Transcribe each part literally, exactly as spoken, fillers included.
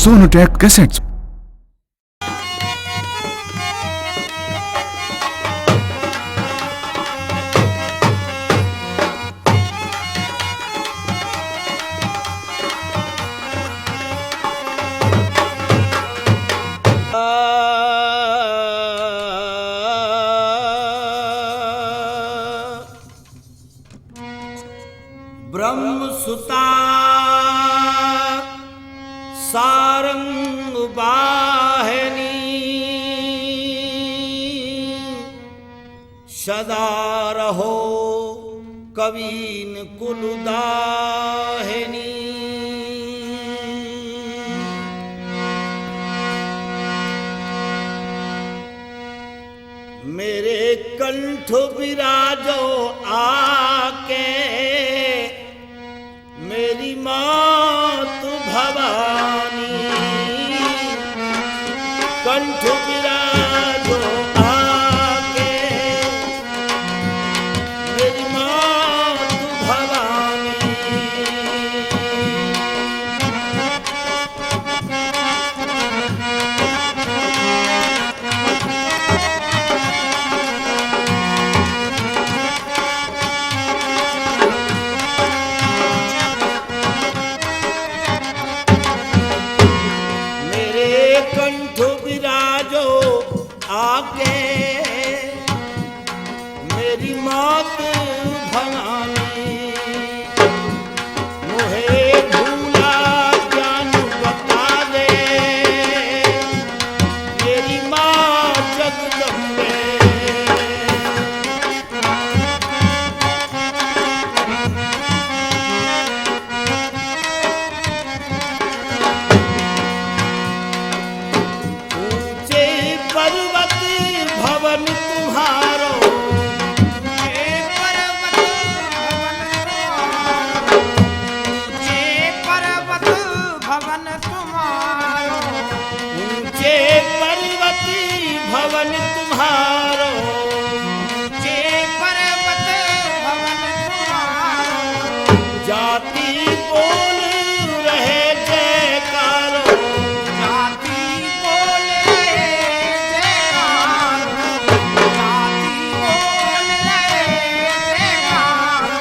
Sonotech Cassettes. ब्रह्म सुता सारंग बाहनी, सदा रहो कवीन कुलदाहनी। मेरे कंठ विराजो आके मेरी मात भवानी, कंठ विराजो आके मेरी मात भवानी। मेरे कंठ विराजो आके मेरी मात भवानी, मोहे भूला ज्ञान बता दे, मेरी माँ जगदम्बे। ऊंचे पर्वत भवन तुम्हारो, ऊंचे पर्वत भवन तुम्हारो, ऊंचे पर्वत भवन तुम्हारो, ऊंचे पर्वत भवन तुम्हारो, ऊंचे पर्वत भवन तुम्हारो। जाति बोल रहे जयकारो, जाति बोल रहे जयकारो, जाति बोल रहे जयकारो।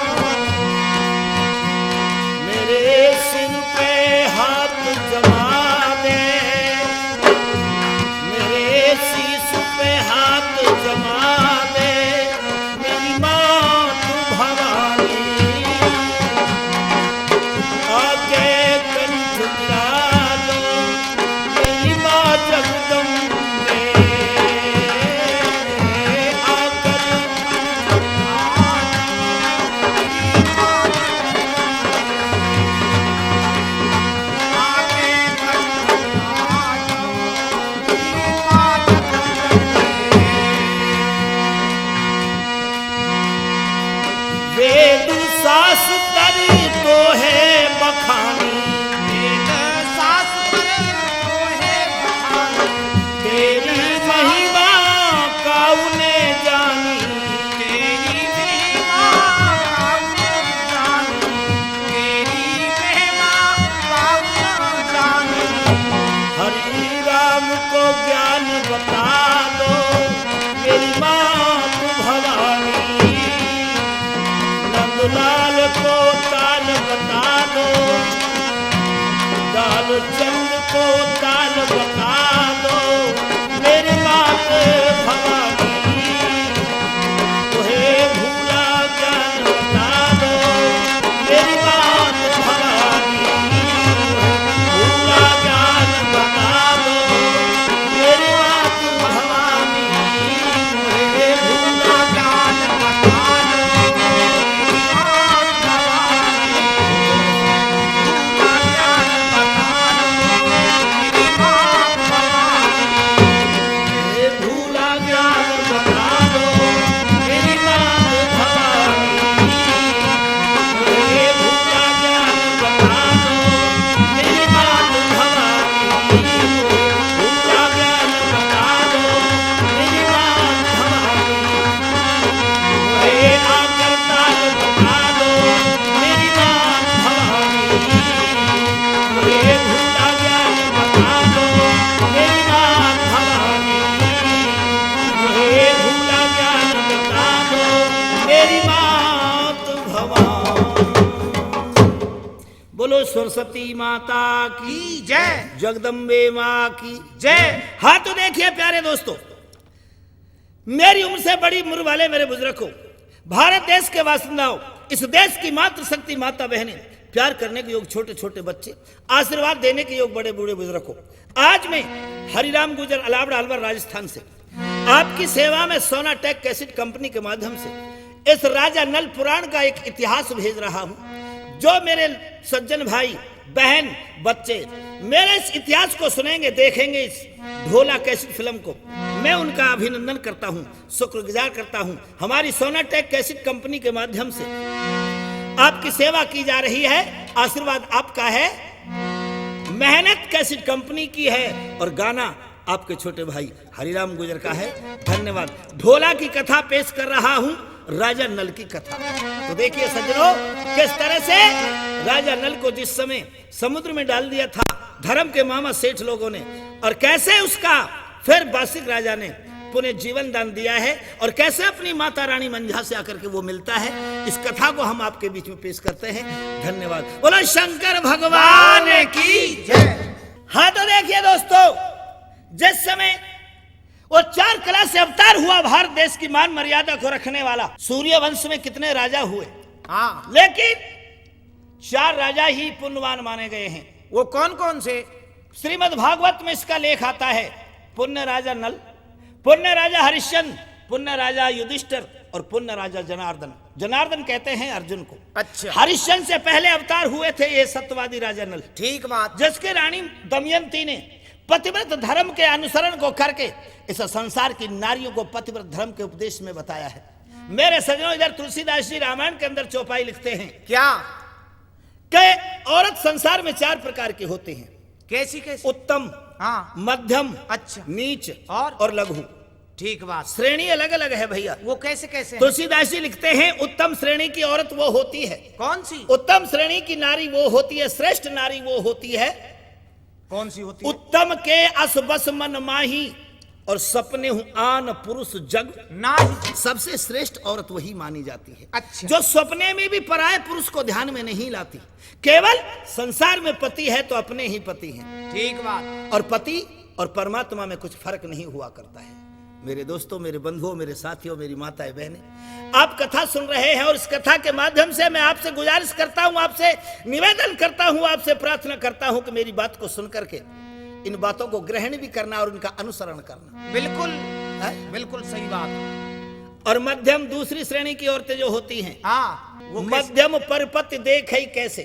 मेरे सिर पे हाथ जमा दे, मेरे शीश पे हाथ जमा दे, मेरी माँ तू भवानी, आके कंठ विराजो, मेरी माँ जगदम्बे, आकर वेद शास्त्र तो है बखानी, वेद शास्त्र तो है बखानी, तेरी महिमा काऊ ने जानी, तेरी महिमा काऊ ने जानी, तेरी महिमा काऊ ने जानी। हरि राम को ज्ञान बता दो, मेरी माँ तू भवानी। नंदलाल को ताल बता दो, लाल चंद को ताल बता दो, मेरी मात भवानी। तोहे भूला ज्ञान बता दो, मेरी मात भवानी। भूला ज्ञान बता दो, मेरी मात भवानी। तोहे भूला ज्ञान बता दो, मेरी मात भवानी। सरस्वती माता की जय। जगदम्बे माँ की जय। हाँ, तो देखिए प्यारे दोस्तों, मेरी उम्र से बड़ी उम्र वाले मेरे बुजुर्गों, भारत देश के वासिंदाओं, इस देश की मातृशक्ति माता बहनें, प्यार करने के योग छोटे छोटे बच्चे, आशीर्वाद देने के योग बड़े बूढ़े बुजुर्गों, आज मैं हरिराम गुर्जर, अलावड़ा अलवर, राजस्थान से आपकी सेवा में सोनाटेक कैसेट कंपनी के माध्यम से इस राजा नल पुराण का एक इतिहास भेज रहा हूं। जो मेरे सज्जन भाई, बहन, बच्चे मेरे इस इतिहास को सुनेंगे, देखेंगे इस ढोला कैसेट फिल्म को, मैं उनका अभिनंदन करता हूं, शुक्रगुजार करता हूं। हमारी सोनाटेक कैसेट कंपनी के माध्यम से आपकी सेवा की जा रही है, आशीर्वाद आपका है, मेहनत कैसेट कंपनी की है और गाना आपके छोटे भाई हरिराम गुर्जर का है। धन्यवाद। ढोला की कथा पेश कर रहा हूं, राजा नल की कथा। तो देखिए सज्जनों, किस तरह से राजा नल को जिस समय समुद्र में डाल दिया था धर्म के मामा सेठ लोगों ने, और कैसे उसका फिर बासिक राजा ने पुनः जीवन दान दिया है, और कैसे अपनी माता रानी मंझा से आकर के वो मिलता है, इस कथा को हम आपके बीच में पेश करते हैं। धन्यवाद। बोलो शंकर भगवान की जय। हाँ, तो देखिए दोस्तों, जिस समय वो चार कला से अवतार हुआ, भारत देश की मान मर्यादा को रखने वाला, सूर्यवंश में कितने राजा हुए, हाँ। लेकिन चार राजा ही पुण्यवान माने गए हैं। वो कौन कौन से? श्रीमद् भागवत में इसका लेख आता है। पुण्य राजा नल, पुण्य राजा हरिश्चंद्र, पुण्य राजा युधिष्ठिर और पुण्य राजा जनार्दन। जनार्दन कहते हैं अर्जुन को। अच्छा। हरिश्चंद्र से पहले अवतार हुए थे ये सत्यवादी राजा नल। ठीक बात। जिसके रानी दमयंती ने पतिव्रत धर्म के अनुसरण को करके इस संसार की नारियों को पतिव्रत धर्म के उपदेश में बताया है। मेरे सज्जनों, इधर तुलसीदास जी रामायण के अंदर चौपाई लिखते हैं। क्या? कि औरत संसार में चार प्रकार की होती हैं। कैसी कैसी? उत्तम, हाँ। मध्यम, अच्छा। नीच और? और लघु। ठीक बात। श्रेणी अलग अलग है भैया। वो कैसे कैसे हैं? तुलसीदास जी लिखते हैं, उत्तम श्रेणी की औरत वो होती है। कौन सी? उत्तम श्रेणी की नारी वो होती है, श्रेष्ठ नारी वो होती है। कौन सी होती है? उत्तम के अस बस मन माही, और सपने हूँ आन पुरुष जग नाही। सबसे श्रेष्ठ औरत वही मानी जाती है, अच्छा। जो सपने में भी पराए पुरुष को ध्यान में नहीं लाती, केवल संसार में पति है तो अपने ही पति हैं। ठीक बात। और पति और परमात्मा में कुछ फर्क नहीं हुआ करता है। मेरे दोस्तों, मेरे बंधुओं, मेरे साथियों, मेरी माताएं, बहनें, आप कथा सुन रहे हैं और इस कथा के माध्यम से मैं आपसे गुजारिश करता हूं, आपसे निवेदन करता हूं, आपसे प्रार्थना करता हूं कि मेरी बात को सुन करके इन बातों को ग्रहण भी करना और इनका अनुसरण करना। बिल्कुल, है? बिल्कुल सही बात। और मध्यम, दूसरी श्रेणी की औरतें जो होती हैं, हाँ, वो कैसे? मध्यम परपति देखै कैसे,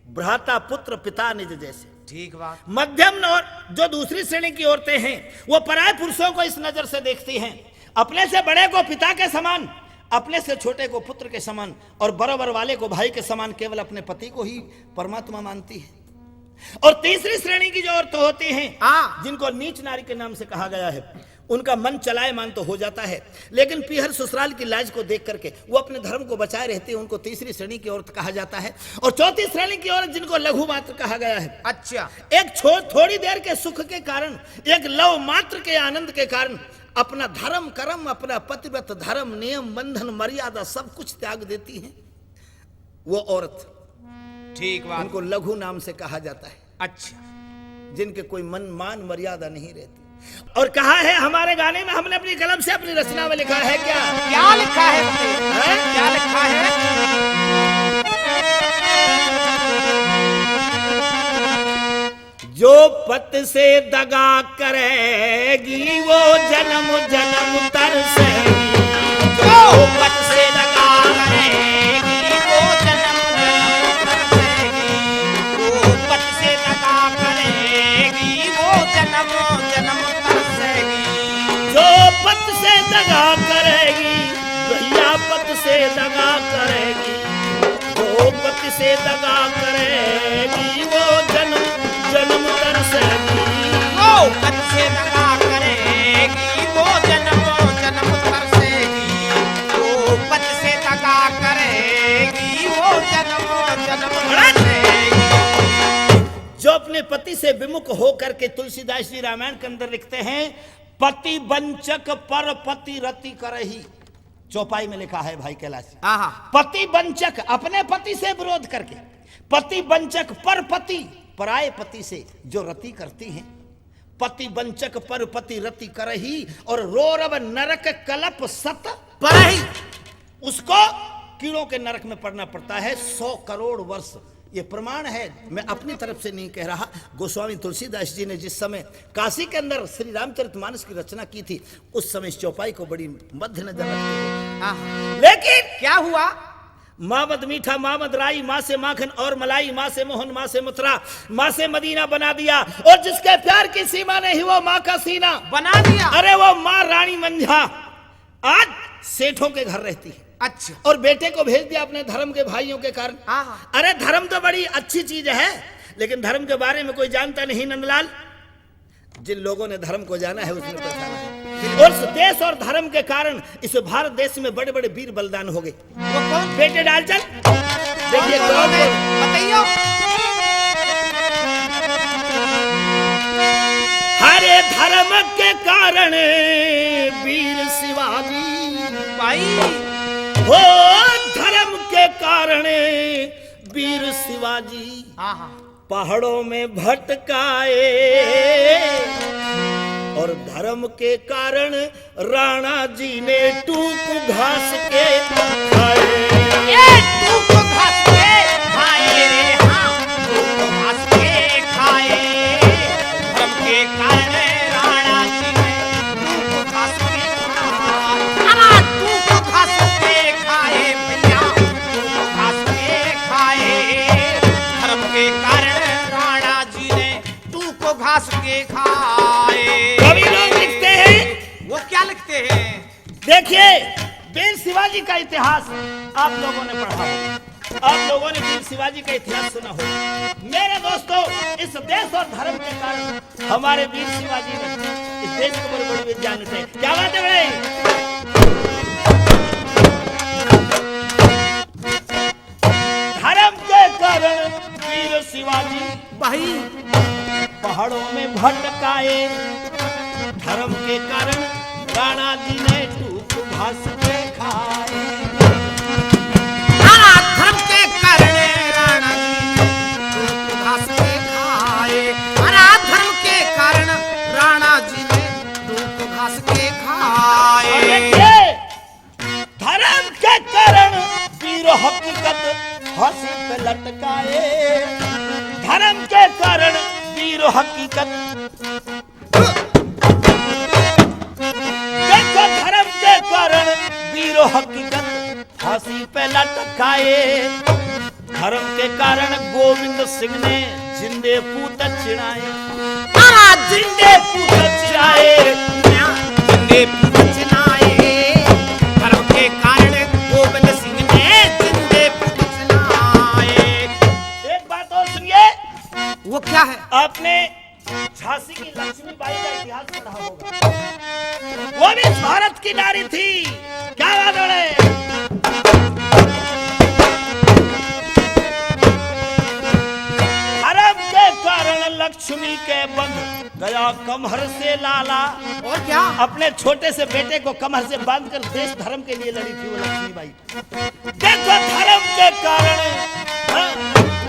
भ्राता पुत्र पिता निज जैसे। ठीक बात। मध्यम और जो दूसरी श्रेणी की औरतें हैं, वो पराए पुरुषों को इस नजर से देखती हैं, अपने से बड़े को पिता के समान, अपने से छोटे को पुत्र के समान और बराबर वाले को भाई के समान, केवल अपने पति को ही परमात्मा मानती है। और तीसरी श्रेणी की जो औरतें होती हैं, हाँ। जिनको नीच नारी के नाम से कहा गया है, उनका मन चलायमान तो हो जाता है, लेकिन पीहर ससुराल की लाज को देख करके वो अपने धर्म को बचाए रहती है, उनको तीसरी श्रेणी की औरत कहा जाता है। और चौथी श्रेणी की औरत, जिनको लघु मात्र कहा गया है, अच्छा। एक छो-, थोड़ी देर के सुख के कारण, एक लव मात्र के आनंद के कारण अपना धर्म कर्म, अपना पतिव्रत धर्म, नियम, बंधन, मर्यादा, सब कुछ त्याग देती हैं, वो औरत, ठीक बात। उनको लघु नाम से कहा जाता है। अच्छा। जिनके कोई मन, मान, मर्यादा नहीं रहती। और कहा है हमारे गाने में, हमने अपनी कलम से, अपनी रचना में लिखा है क्या? क्या लिखा है तुमने? हैं? क्या लिखा है? जो पत से दगा करेगी, वो जन्म जन्म तरसेगी। जो पत से दगा करेगी, वो जन्म जन्म तरसेगी। जो पत से दगा करेगी, वो जन्म जन्म तरसेगी। जो पत से दगा करेगी, भैया पत से दगा करेगी। जो पति से दगा करेगी, वो जन्म जन्म तरसेगी। वो पति से दगा करेगी, वो जन्म जन्म तरसेगी। वो पति से दगा करेगी, वो जन्म जन्म तरसेगी। जो अपने पति से विमुख होकर के, तुलसीदास जी रामायण के अंदर लिखते हैं, पति वंचक पर पति रति करही। चौपाई में लिखा है भाई कैलाश जी। आहा। पति वंचक, अपने पति से विरोध करके, पति वंचक पर पति, पराए पति से जो रति करती हैं। पति वंचक पर पति रति करही, और रोरव नरक कलप सत परही। उसको कीड़ों के नरक में पड़ना पड़ता है सौ करोड़ वर्ष। ये प्रमाण है, मैं अपनी तरफ से नहीं कह रहा। गोस्वामी तुलसीदास जी ने जिस समय काशी के अंदर श्री रामचरितमानस की रचना की थी, उस समय इस चौपाई को बड़ी मध्य नजर रखते थे। हाँ। लेकिन क्या हुआ? मावद मीठा, मावद राई, माँ से माखन और मलाई, माँ से मोहन, माँ से मथुरा, माँ से मदीना बना दिया। और जिसके प्यार की सीमा नहीं, वो माँ का सीना बना दिया। अरे, वो माँ रानी मंझा आज सेठों के घर रहती है। अच्छा। और बेटे को भेज दिया अपने धर्म के भाइयों के कारण। हाँ, हाँ। अरे, धर्म तो बड़ी अच्छी चीज है, लेकिन धर्म के बारे में कोई जानता नहीं, नंदलाल। जिन लोगों ने धर्म को जाना है, उसने पहचाना है। और इस देश और धर्म के कारण इस भारत देश में बड़े-बड़े वीर बलिदान हो गए। वो कौन? बेटे डालचंद, देखिए, कौन कौन है? बताइयो। हरे धर्म के कारण वीर शिवाजी। भाई। हो धर्म के कारण वीर शिवाजी। हाँ, हाँ। पहाड़ों में भटकाए और धर्म के कारण राणा जी ने टूक घास के खाए। ये टूक घास के खाए रे, हाँ, टूक घास के खाए। धर्म के कारण राणा जी ने टूक घास के खाए। अरे टूक घास के खाए भैया, टूक घास के खाए। धर्म के कारण राणा जी ने टूक घास के खाए। कवि लोग लिखते हैं। वो क्या लिखते हैं? देखिए, वीर शिवाजी का इतिहास आप लोगों ने पढ़ा होगा। आप लोगों ने वीर शिवाजी का इतिहास सुना होगा। मेरे दोस्तों, इस देश और धर्म के कारण हमारे वीर शिवाजी ने इस देश को बड़ी बड़ी विद्या दी। क्या बात है भाई? धर्म के कारण वीर शिवाजी भाई पहाड़ों में भटकाए। धर्म के कारण राणा जी ने टूक घास के खाए। अरे धर्म के कारण राणा जी ने टूक घास के खाए। अरे धर्म के कारण राणा जी ने टूक घास के खाए। और देखिए, धर्म के कारण वीर हकीकत फांसी पे लटकाए। धर्म के कारण वीर हकीकत। देखो, धर्म के कारण वीर हकीकत फांसी पे लटकाए। धर्म के कारण गोविंद सिंह ने जिंदे पूत चिणाए। अरे जिंदे पूत चिणाए, जिंदे पूत चिणाए। धर्म के कारण गोविंद सिंह ने जिंदे पूत चिणाए। एक बात और सुनिए। वो क्या है? आपने झांसी की लक्ष्मीबाई का इतिहास पढ़ा होगा। वो भी इस भारत की नारी थी। क्या बात है? धर्म के कारण लक्ष्मी के बंध गया कमहर से लाला। और क्या? अपने छोटे से बेटे को कमहर से बांधकर देश धर्म के लिए लड़ी थी वो लक्ष्मीबाई। देखो, धर्म के कारण, हाँ,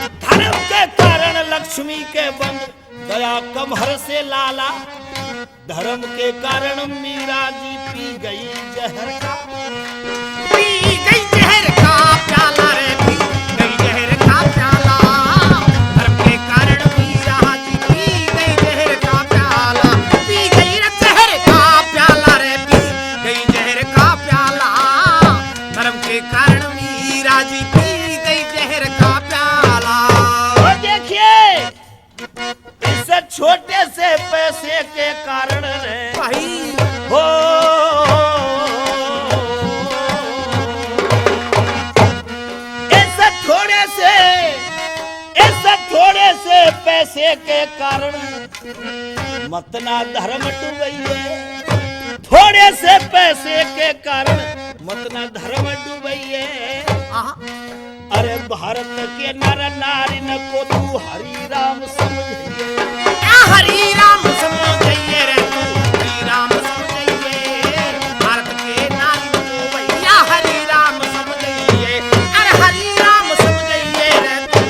धर्म के कारण लक्ष्मी के बंध गया कमहर से लाला। धर्म के कारण मीरा जी पी गई जहर का। पी गई जहर का प्याला रे, पी गई जहर का प्याला। धर्म के कारण मीरा जी पी गई जहर का प्याला, पी गई रे जहर का प्याला रे, पी गई जहर का प्याला। धर्म के कारण मीरा जी पी गई जहर का प्याला। और देखिए, इस छोटे से पैसे के कारण रे भाई। हो, इस थोड़े से, इस थोड़े से पैसे के कारण मतना धर्म डुबैये। थोड़े से पैसे के कारण मतना धर्म डुबैये। आहा। अरे भारत के नर नारी न को तू हरि राम समझिए। आ हरि राम समझिए रे तू, हरि राम समझिए। भारत के नारी न को भैया हरि राम समझिए। अरे हरि राम समझिए रे तू,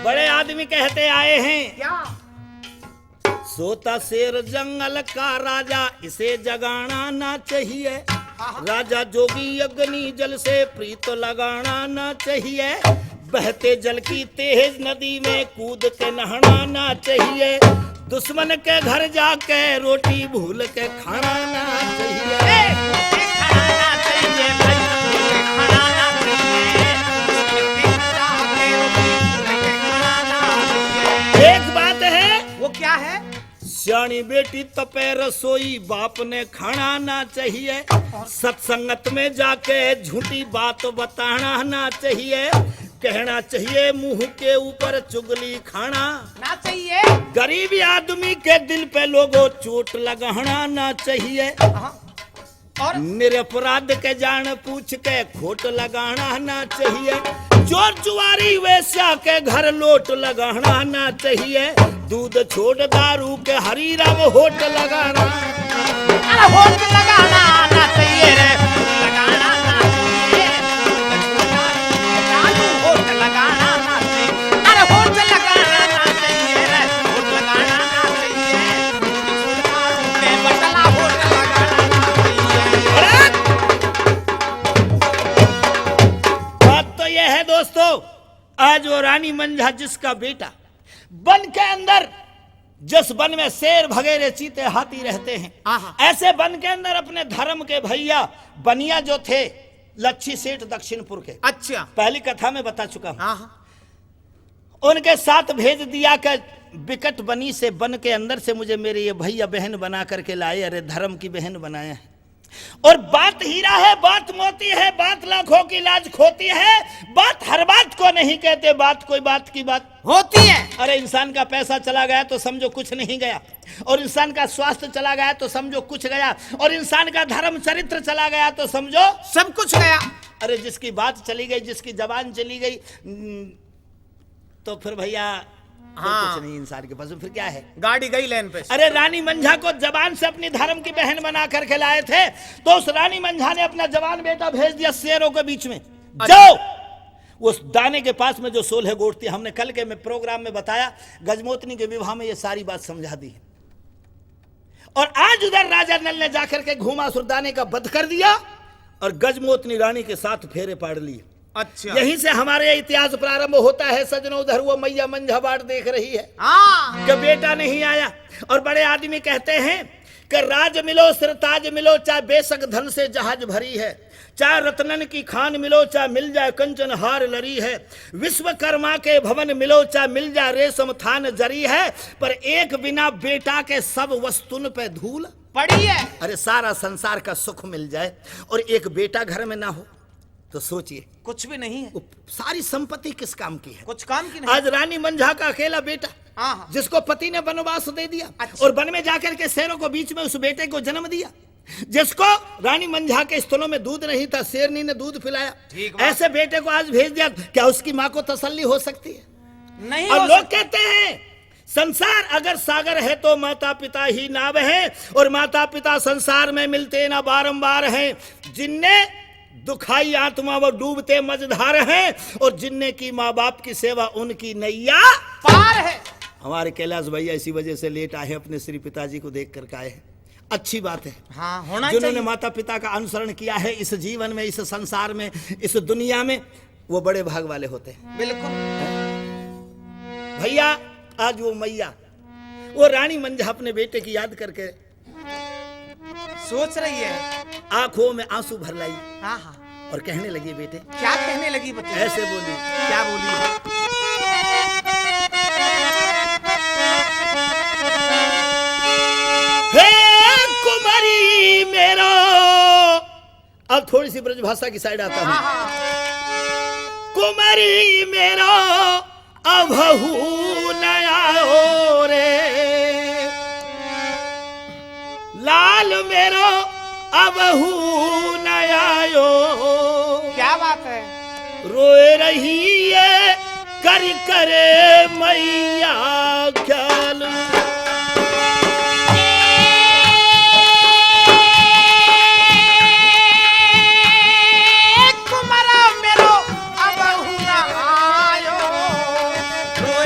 बड़े आदमी कहते आए हैं, क्या? सोता शेर जंगल का राजा, इसे जगाना ना चाहिए। हाँ, हाँ। राजा जोगी अग्नि जल से प्रीत लगाना ना चाहिए। बहते जल की तेज नदी में कूद के नहाना ना चाहिए। दुश्मन के घर जाके रोटी भूल के खाना ना चाहिए। ए, खाना ना चाहिए भाई, खाना ना चाहिए। एक बात है। वो क्या है? सियाणी बेटी तपे रसोई, बाप ने खाना ना चाहिए। सत्संगत में जाके झूठी बात बताना ना चाहिए। कहना चाहिए मुंह के ऊपर चुगली खाना ना चाहिए। गरीब आदमी के दिल पे लोगों चोट लगाना ना चाहिए। हाँ। और? मेरे अपराध के जान पूछ के खोट लगाना ना चाहिए। चोर चुआरी वेश्या के घर लोट लगाना ना चाहिए। दूध छोड़ दारू के हरी राम होट लगाना। अरे होट लगाना ना चाहिए रे, लगाना ना चाहिए। दारू होट लगाना ना चाहिए। अरे होट लगाना ना चाहिए रे, होट लगाना ना चाहिए। अरे! बात तो यह है दोस्तों, आज वो रानी मंझा जिसका बेटा वन के अंदर, जिस वन में शेर भगेरे चीते हाथी रहते हैं, आहा। ऐसे वन के अंदर अपने धर्म के भैया बनिया जो थे, लच्छी सेठ दक्षिणपुर के, अच्छा। पहली कथा में बता चुका हूँ। आहा। उनके साथ भेज दिया कि विकट बनी से वन के अंदर से मुझे मेरे ये भैया बहन बना करके लाए, अरे धर्म की बहन बनाए हैं। और बात हीरा है, बात मोती है, बात लाखों की लाज खोती है। बात हर बात को नहीं कहते, बात कोई बात की बात होती है। अरे इंसान का पैसा चला गया तो समझो कुछ नहीं गया, और इंसान का स्वास्थ्य चला गया तो समझो कुछ गया, और इंसान का धर्म चरित्र चला गया तो समझो सब कुछ गया। अरे जिसकी बात चली गई, जिसकी जबान चली गई, न-, तो फिर भैया, फिर हाँ। कुछ नहीं इंसान के पास, फिर क्या है? गाड़ी गई लेन पे। अरे रानी मंझा को जबान से अपनी धर्म की बहन बना करके लाए थे, तो उस रानी मंझा ने अपना जवान बेटा भेज दिया शेरों के बीच में, अच्छा। जाओ, उस दाने के पास में जो सोलह गोट थी, हमने कल के में प्रोग्राम में बताया, गजमोतनी के विवाह में ये सारी बात समझा दी। और आज उधर राजा नल ने जाकर के घूमासुर दाने का वध कर दिया और गजमोतनी रानी के साथ फेरे पाड़ लिए। अच्छा। यहीं से हमारे इतिहास प्रारंभ होता है सजनों। उधर वो मैया मंझा बाट देख रही है हाँ। कि बेटा नहीं आया। और बड़े आदमी कहते हैं कि राज मिलो, सिरताज मिलो, चाहे बेशक धन से जहाज भरी है, चाहे रत्नन की खान मिलो, चाहे मिल जाए कंचन हार लरी है, विश्वकर्मा के भवन मिलो, चाहे मिल जाए रेशम थान जरी है, पर एक बिना बेटा के सब वस्तुन पे धूल पड़ी है। अरे, सारा संसार का सुख मिल जाए और एक बेटा घर में ना हो, तो सोचिए, कुछ भी नहीं है। वो सारी संपत्ति किस काम की है? कुछ काम की नहीं। आज रानी मंझा का अकेला बेटा, हाँ, हाँ। जिसको पति ने वनवास दे दिया अच्छा। और वन में जाकर के शेरों को बीच में उस बेटे को जन्म दिया, जिसको रानी मंझा के स्तनों में दूध नहीं था, शेरनी ने दूध पिलाया, ठीक बात। ऐसे बेटे को आज भेज दिया, क्या उसकी माँ को तसल्ली हो सकती है? नहीं और हो लोग सकती। कहते हैं, संसार अगर सागर है तो माता पिता ही नाव है, और माता पिता संसार में मिलते ना बारंबार हैं। जिनने दुखाई आत्मा वो डूबते मझधार हैं, और जिनने की माँ बाप की सेवा उनकी नैया पार है। हमारे कैलाश भैया इसी वजह से लेट आए, अपने श्री पिताजी को देख करके आए हैं। अच्छी बात है। हाँ, होना जिन्होंने चाहिए। माता पिता का अनुसरण किया है इस जीवन में, इस संसार में, इस दुनिया में, वो बड़े भाग वाले होते हैं। बिल्कुल। भैया, आज वो मैया, वो रानी मंझा अपने बेटे की याद करके सोच रही है। आंखों में आंसू भर लाई हाँ, हाँ। और कहने लगी, बेटे। क्या कहने लगी बच्चे? ऐसे बोली। क्या बोली? हे कुमारी मेरा, अब थोड़ी सी ब्रजभाषा की साइड आता हूँ। हाँ, हाँ। कुमारी मेरा अबहू न आयो रे, लाल मेरो अबहू न आयो। क्या बात है? रोए रही है कर करे मैया ख्याल। कुमारा मेरो अबहू न आयो, रो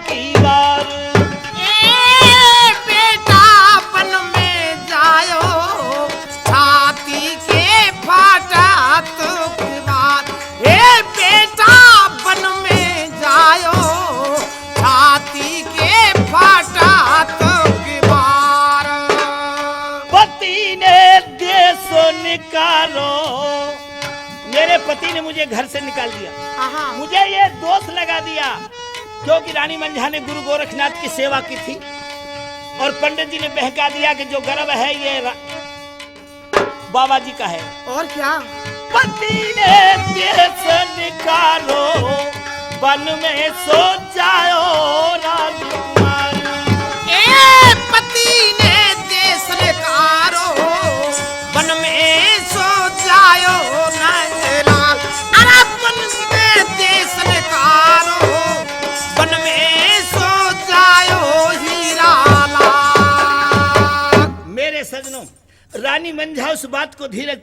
की बार। ए बेटा बन में जायो, छाती के फाटक की बार। ए बेटा बन में जायो, छाती के फाटक की बार। पति ने देश निकालो, मेरे पति ने मुझे घर से निकाल दिया। आहा। मुझे ये दोष लगा दिया, क्योंकि रानी मंझा ने गुरु गोरखनाथ की सेवा की थी और पंडित जी ने बहका दिया कि जो गर्भ है ये रा-, बाबा जी का है। और क्या? पति ने देश निकालो, वन में सो जाओ राजकुमारी। ए पति ने देश निकालो, वन में सो जाओ नंदलाल। अरे वन में देश निकालो, वन में सो जाओ हीरा लाल। मेरे सजनों, रानी मंझा उस बात को धीरज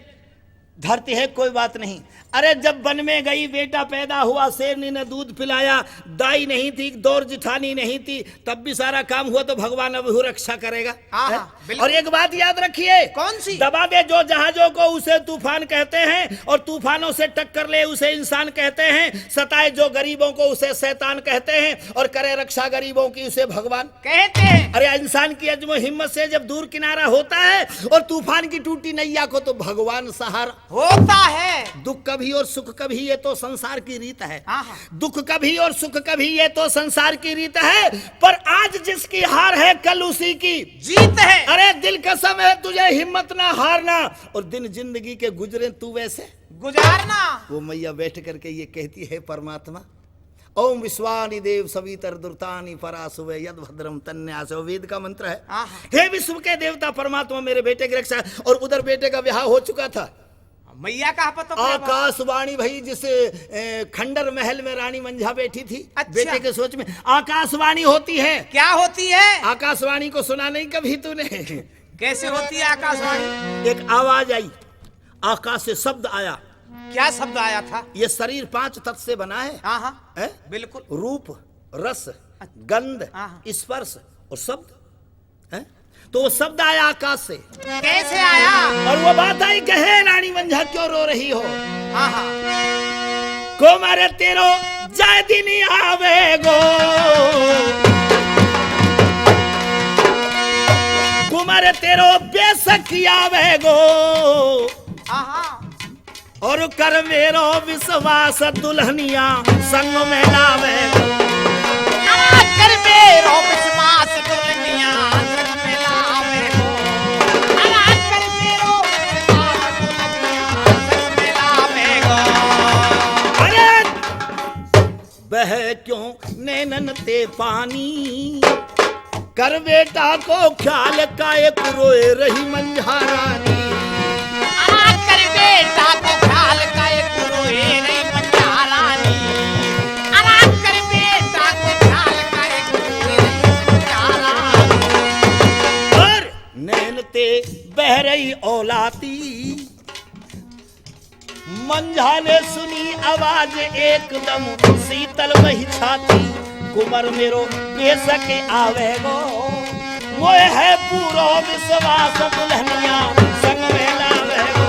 धरती है, कोई बात नहीं। अरे, जब वन में गई, बेटा पैदा हुआ, शेरनी ने दूध पिलाया, दाई नहीं थी, दौर जिठानी नहीं थी, तब भी सारा काम हुआ, तो भगवान अब वो रक्षा करेगा। हाँ, हैं? हाँ, बिल्कुल। और एक बात याद रखिए, कौन सी? दबा दे जो जहाजों को, उसे तूफान कहते हैं, और तूफानों से टक्कर ले, उसे इंसान कहते हैं, सताए जो गरीबों को, उसे शैतान कहते हैं, और करे रक्षा गरीबों की, उसे भगवान कहते हैं। अरे, इंसान की अजमो हिम्मत से जब दूर किनारा होता है और तूफान की टूटी नैया को, तो भगवान सहारा होता है। दुख कभी और सुख कभी, ये तो संसार की रीत है। हाँ, हाँ। दुख कभी और सुख कभी, ये तो संसार की रीत है। पर आज जिसकी हार है, कल उसी की जीत है। अरे दिल कसम है तुझे, हिम्मत ना हारना, और दिन जिंदगी के गुजरे तू वैसे गुजारना। वो मैया बैठ करके ये कहती है, परमात्मा, ओम विश्वानि देव सवितर दुर्तानि परासुवे यद भद्रम तन्यासो, वेद का मंत्र है। हाँ, हाँ। हे विश्व के देवता परमात्मा, मेरे बेटे की रक्षा। और उधर बेटे का ब्याह हो चुका था। मैया का पता था। आकाशवाणी भाई, जिस, ए, खंडर महल में रानी मंझा बैठी थी, अच्छा। बेटे के सोच में आकाशवाणी होती है। क्या होती है? आकाशवाणी को सुना नहीं कभी तूने? कैसे होती है आकाशवाणी? एक आवाज आई, आकाश से शब्द आया। क्या शब्द आया था? ये शरीर पांच तत्व से बना है। हाँ, हाँ, है? बिल्कुल। रूप, रस, हाँ। गंध, हाँ, हाँ। स्पर्श और शब्द, है? तो वो शब्द आया आकाश से। कैसे आया? और वो बात आई, कहे रानी मंझा क्यों रो रही हो? हाँ, हाँ। कुमार तेरो जय दिन आवेगो, कुमार तेरो बेशक आवेगो। हाँ, हाँ। और कर मेरो विश्वास दुल्हनिया संग में लावेगो। हाँ, कर मेरो विश्वास दुल्हनिया संग में लावेगो। हाँ, कर मेरो विश्वास दुल्हनिया संग में लावेगो। अरे बह क्यों नैनन ते पानी, कर बेटा को ख्याल का एक रोए रही मंझा रानी। आ, कर बेटा को ख्याल का एक रोए रही मंझा रानी। आ, कर बेटा को ख्याल का एक रोए रही मंझा रानी। और नैन ते बह रही औलाती, मंझा ने सुनी आवाज एकदम शीतल वही छाती, कुमार मेरो बेशक आवेगो, मोए है पूरो विश्वास दुल्हनिया संग में लावेगो।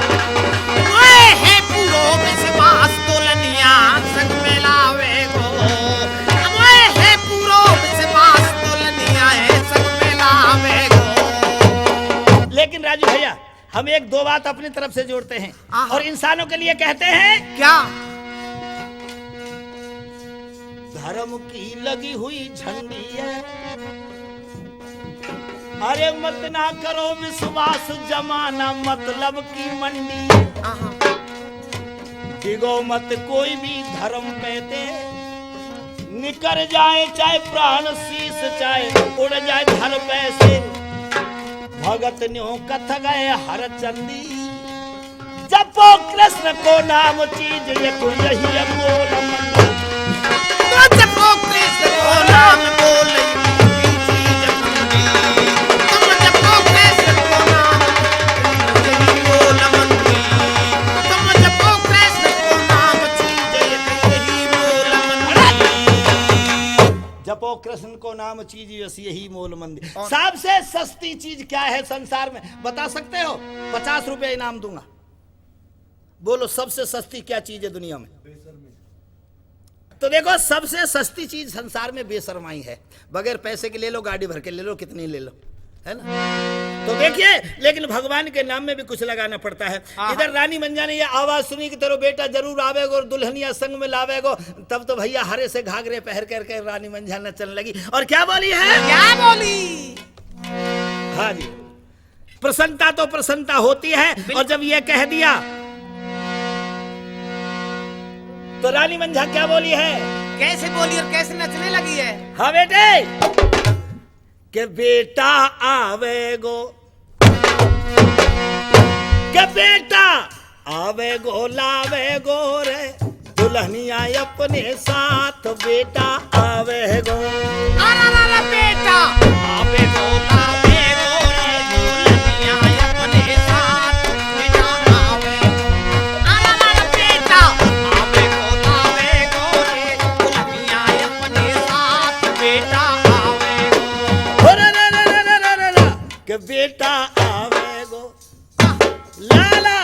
मोए है पूरो विश्वास दुल्हनिया संग में लावेगो। मोए है पूरो विश्वास दुल्हनिया है संग में लावेगो। लेकिन राजू भैया, हम एक दो बात अपनी तरफ से जोड़ते हैं आहा। और इंसानों के लिए कहते हैं, क्या? धर्म की लगी हुई झंडी है, अरे मत ना करो विश्वास, जमाना मतलब की मंडी है। आहा। डिगो मत कोई भी धर्म पे ते, निकर जाए चाहे प्राण शीश, चाहे उड़ जाए धर पैसे। भगत न्यों कथ गए हर चंदी, जपो कृष्ण को नाम चीज, ये तो यही है मोल मंत्र। तो जपो कृष्ण को नाम बोल, तुम जपो कृष्ण को नाम, यही बोल मंत्री। तुम जपो कृष्ण को नाम, चीज एक यही बोल मंत्री। जपो कृष्ण को नाम चीज यश यही मोल मंदिर। और सबसे सस्ती चीज क्या है संसार में, बता सकते हो? पचास रुपए इनाम दूंगा। बोलो, सबसे सस्ती क्या चीज है दुनिया में? तो देखो, सबसे सस्ती चीज संसार में बेशर्माई है। बगैर पैसे के ले लो, गाड़ी भर के ले लो, कितनी ले लो, है ना? तो देखिए, लेकिन भगवान के नाम में भी कुछ लगाना पड़ता है। हाँ। इधर रानी मंझा ने ये आवाज सुनी कि तेरो बेटा जरूर आवेगो और दुल्हनिया संग में लावेगो, तब तो भैया हरे से घाघरे पहर करके रानी मंझा नचन लगी। और क्या बोली है? क्या बोली? हाँ जी, प्रसन्नता तो प्रसन्नता होती है। बिल्कुल। और जब ये कह दिया, तो रानी मंझा क्या बोली है? कैसे बोली और कैसे नचने लगी है? हाँ बेटे, के बेटा आवेगो, के बेटा आवेगो, लावेगो रे दुल्हनिया अपने साथ, बेटा आवेगो। अरे, अरे, अरे, बेटा आवेगो, लावेगो रे दुल्हनिया अपने साथ, बेटा आवेगो। अरे, अरे, अरे, बेटा आवेगो, लावेगो रे दुल्हनिया अपने साथ, बेटा आवेगो। हो रे रे रे रे रे रे रे, के बेटा आवेगो, लाला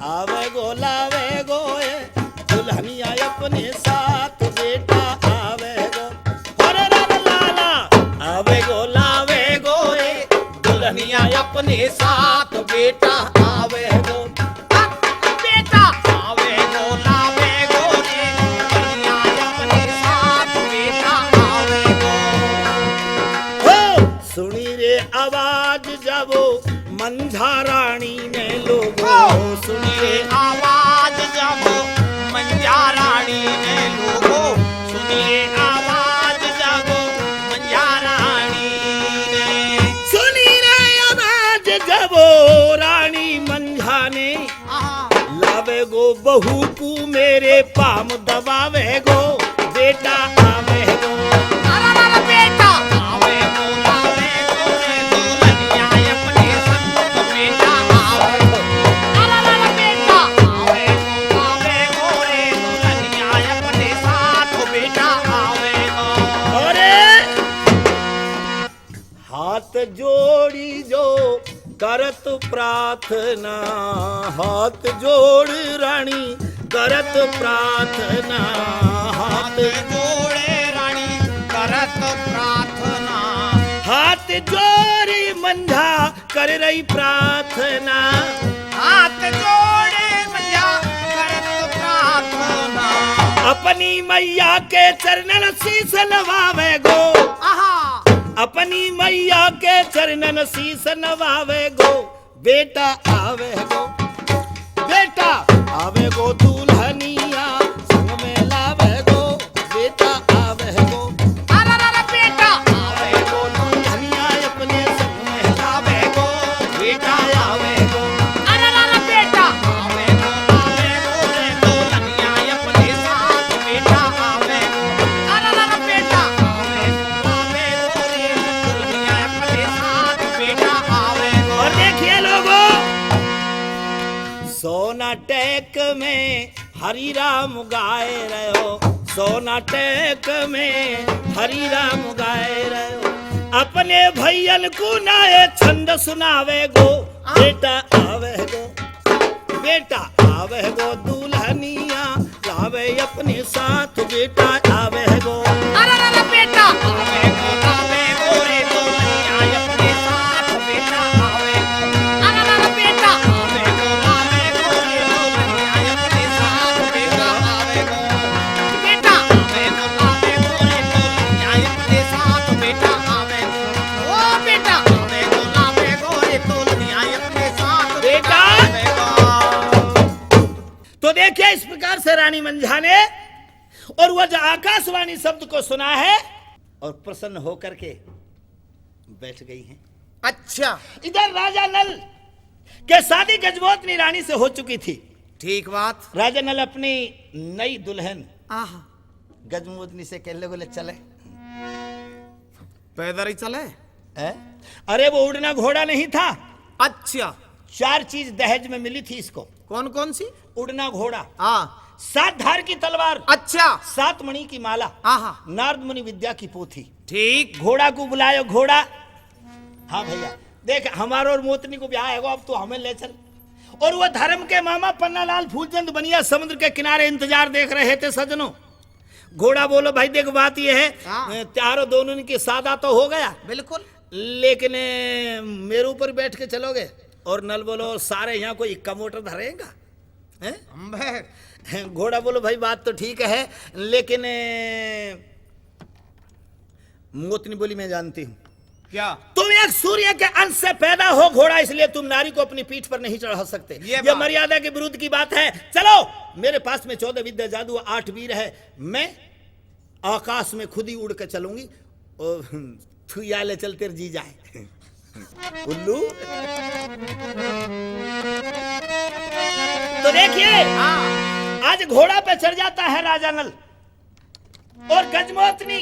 आवेगो, लावेगो ए दुल्हनिया अपने साथ, बेटा आवेगो। अरे रे रे लाला आवेगो, लावेगो ए दुल्हनिया अपने साथ, बेटा आवेगो। बेटा आवेगो, लावेगो रे दुल्हनिया अपने साथ, बेटा आवेगो। हो, सुनी रे आवाज जब मंझा रानी ने लोगो। ओ! सुनी रे आवाज जब मंझा रानी ने लोगो, सुनी रे आवाज जब मंझा राणी ने। सुनी रे आवाज जब रानी मंझा ने। आहा। लावेगो बहू को मेरे पाम दबावेगो, बेटा आवेगो। अरे, अरे, अरे, बेटा आवेगो, लावेगो रे दुल्हनिया अपने संग, बेटा आवेगो। अरे, अरे, अरे, बेटा आवेगो, लावेगो रे दुल्हनिया अपने साथ, बेटा आवेगो। अरे, हाथ जोड़ी जो करत प्रार्थना, हाथ जोड़ रानी करत प्रार्थना, हाथ जोड़े रानी करत प्रार्थना। हाथ जोड़ी मंझा कर रही प्रार्थना। हाथ जोड़े मंझा करत प्रार्थना। अपनी मैया के चरणन शीश नवावेगो। आहा। अपनी मैया के चरणन शीश नवावेगो। बेटा आवेगो, बेटा आवेगो, दुल्हनिया संग में लावेगो। बेटा आवेगो। अरे, अरे, अरे, बेटा आवेगो, दुल्हनिया अपने संग में लावेगो। बेटा आवेगो। अरे, अरे, अरे, बेटा आवेगो, आवेगो रे दुल्हनिया अपने साथ। बेटा आवेगो। अरे, अरे, अरे, बेटा आवेगो, आवेगो रे दुल्हनिया अपने साथ। बेटा आवेगो। और देखिए लोगों, सोनाटेक में हरि राम गाए रहो, सोनाटेक में हरि राम गाए रहो। अपने भैयन को नए छंद सुनावेगो, बेटा आवेगो, बेटा आवेगो, दुल्हनिया लावे अपने साथ, बेटा आवेगो। अरे, अरे, अरे, बेटा आवेगो, आवेगो रे दुल्हनिया अपने साथ, बेटा आवेगो। अरे, अरे, अरे, बेटा आवेगो, आवेगो रे दुल्हनिया अपने साथ, बेटा आवेगो। बेटा आवेगो, आवेगो रे दुल्हनिया अपने साथ, बेटा आवेगो। ओ बेटा आवेगो, आवेगो रे दुल्हनिया अपने साथ, बेटा आवेगो। तो देखिए, इस प्रकार से रानी मंझा ने और वह जो आकाशवाणी शब्द को सुना है और प्रसन्न होकर के बैठ गई हैं। अच्छा। इधर राजा नल के शादी गजमोतनी रानी से हो चुकी थी। ठीक बात। राजा नल अपनी नई दुल्हन आहा। गजमोतनी से कहने लगे, "ले चले।" पैदल ही चले? हैं? अरे, वो उड़ना घोड़ा नहीं था। अच्छा। चार चीज दहेज में मिली थी इसको। कौन कौन सी? उड़ना घोड़ा। हाँ। सात धार की तलवार। अच्छा। सात मणि की माला। हाँ, हाँ। नारद मुनि विद्या की पोथी। ठीक। घोड़ा को बुलायो, घोड़ा। हाँ भैया, देख, हमारो और मोतनी को ब्याह है, वो अब तो हमें ले चल। और वो धर्म के मामा पन्नालाल फूलचंद बनिया समुद्र के किनारे इंतजार देख रहे थे सजनों। घोड़ा बोलो, भाई देख, बात ये है, हाँ। अ, त्यारो दोनों की सादा तो हो गया, बिल्कुल। लेकिन, अ, मेरे ऊपर बैठ के चलोगे? और नल बोलो, सारे यहाँ कोई इक्का मोटर धरेगा? हैं? अम्बे। घोड़ा बोलो, भाई बात तो ठीक है, लेकिन, अ, मोतनी बोली, मैं जानती हूँ। क्या? तुम एक सूर्य के अंश से पैदा हो घोड़ा, इसलिए तुम नारी को अपनी पीठ पर नहीं चढ़ा सकते। ये ये बात। मर्यादा के विरुद्ध की बात है। चलो, मेरे पास में चौदह विद्या, जादू, आठ वीर है। मैं आकाश में खुद ही उड़ के चलूंगी। ओ, तू या ले चल, तेरे जी जाए। उल्लू। तो देखिए, हाँ। आज घोड़ा पे चढ़ जाता है राजा नल। और गजमोतनी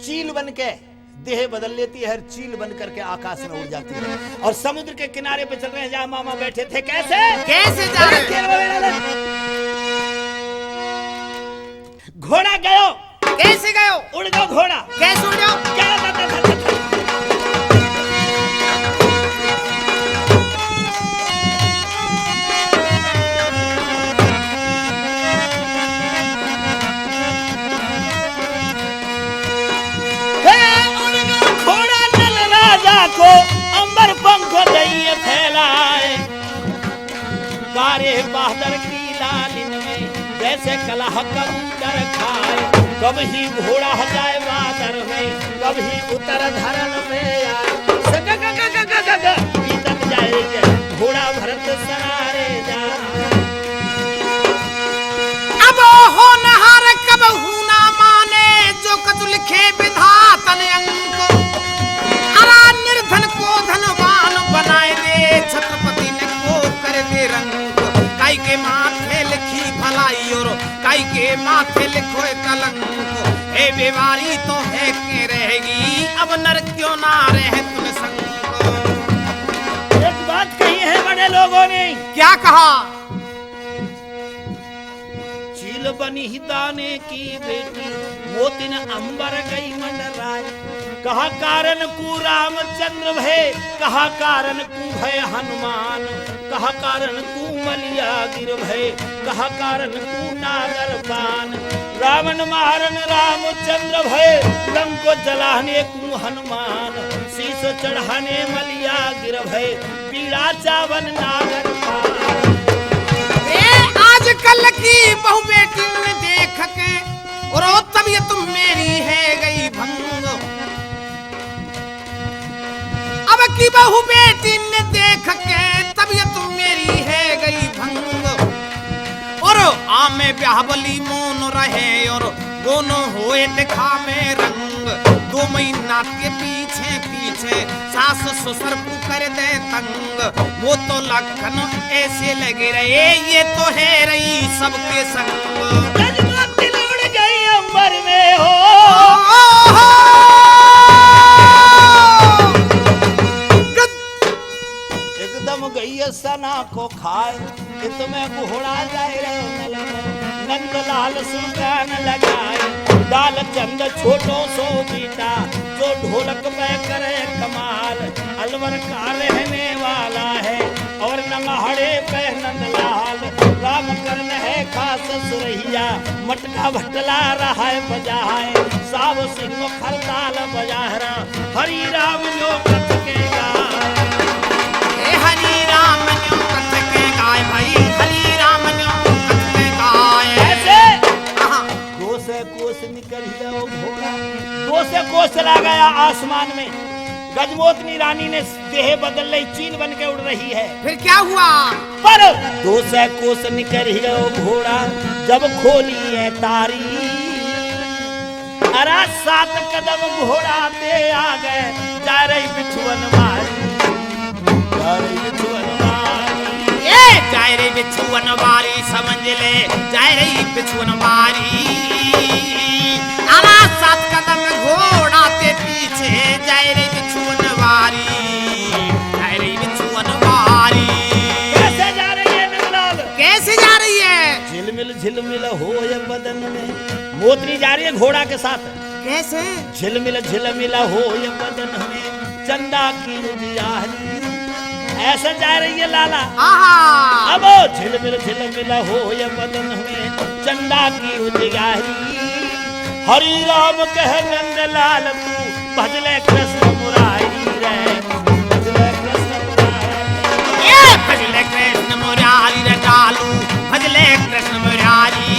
चील बन के देह बदल लेती है और चील बन करके आकाश में उड़ जाती है। और समुद्र के किनारे पे चल रहे हैं, जहाँ मामा बैठे थे। कैसे? कैसे जा रहे? अरे, केरवा बेड़ा ले। घोड़ा गयो। कैसे गयो? उड़ गयो घोड़ा। कैसे उड़ गयो? क्या? हे उड़ गयो घोड़ा नल राजा को, अंबर पंख दइए फैलाए। कारे बादर की लालिन में, जैसे कलह कबूतर खाए। कब ही घोड़ा जाए बादर में, कब ही उतर धरन में आए। सग ग ग ग ग ग ग, बीतत जाए के घोड़ा भरत सरारे जा। अब होनहार कब हूँ ना माने, जो कछु लिखे विधाता ने अंक। अरा निर्धन को धनवान बनाए दे, छत्रपति ने को कर दे रंक। काई के माथे लिखी भलाई और काई के माथे लिखो कलंक। हे बेवारी तो है के रहेगी, अब नर क्यों ना रहे तुम संग। एक बात कही है बड़े लोगों ने। क्या कहा? चील बनी ही दाने की बेटी, मोतिन अंबर गई मंडराए। कहा कारण कू रामचंद्र भय, कहा कारण कू भय हनुमान, कहा कारण कू मलिया गिर भय, कहा कारण कू नागर पान। रावण मारन रामचंद्र भय, लंको जलाने कू हनुमान, शीश चढ़ाने मलिया गिर भय, पीड़ा चावन नागर पान। ए, आजकल की बहू बेटी ने देख के, और ओ तबीयत मेरी है गई भंग। अब की बहू बेटी ने देख के, तबीयत मेरी है गई भंग। और आमे ब्याहबली मौन रहे, और दोनों होए दिखावे रंग। दो महीना के पीछे पीछे सास ससुर को कर दे तंग। वो तो लखन ऐसे लगे रहे, ये तो है रही सबके संग। गजमोती उड़ गई अंबर में हो। एकदम गई है सना को खाए, इतने घोड़ा जाए रे नल में। नंदलाल सुल्तान लगाए, लाल चंद छोटो सो बेटा, जो ढोलक पे करे कमाल। अलवर का रहने वाला है और नंगहड़े पे नंदलाल। राम करण है खास सुरहिया, मटका भटला रहा है बजा है। साव सिंह खरताल बजा रहा, हरी राम न्यू कथ के गाए। ए हरी राम न्यू कथ के गाए भाई, हरी राम न्यू कथ के गाए। ऐसे हाँ। दो सौ कोस निकल गयो घोड़ा, दो सौ कोस चला गया आसमान में। गजमोतनी रानी ने देह बदल ली, चील बन के उड़ रही है। फिर क्या हुआ? पर दो सौ कोस निकल गयो घोड़ा, जब खोली है तारी। अरे सात कदम घोड़ा पे आ गए, जा रही बिछुअन मारी, जा रही बिछुअन मारी। ए, जा रही बिछुअन मारी, समझ ले, जा रही बिछुअन मारी। अरे सात कदम घोड़ा के पीछे, जा रही बिछुअन मारी, जा रही बिछुअन मारी। कैसे जा रही है नंदलाल? कैसे जा रही है? झिलमिल होय बदन में। मोतनी जा रही है घोड़ा के साथ। कैसे? झिलमिल झिलमिल होय बदन में, चंदा की उजियारी। ऐसे जा रही है लाला। आहा। अब झिलमिल झिलमिल होय बदन में, चंदा की उजियारी। हरि राम कह नंदलाल तू, भजले कृष्ण मुरारी रे। भजले कृष्ण मुरारी। ए, भजले कृष्ण मुरारी रे लालू, भजले कृष्ण मुरारी।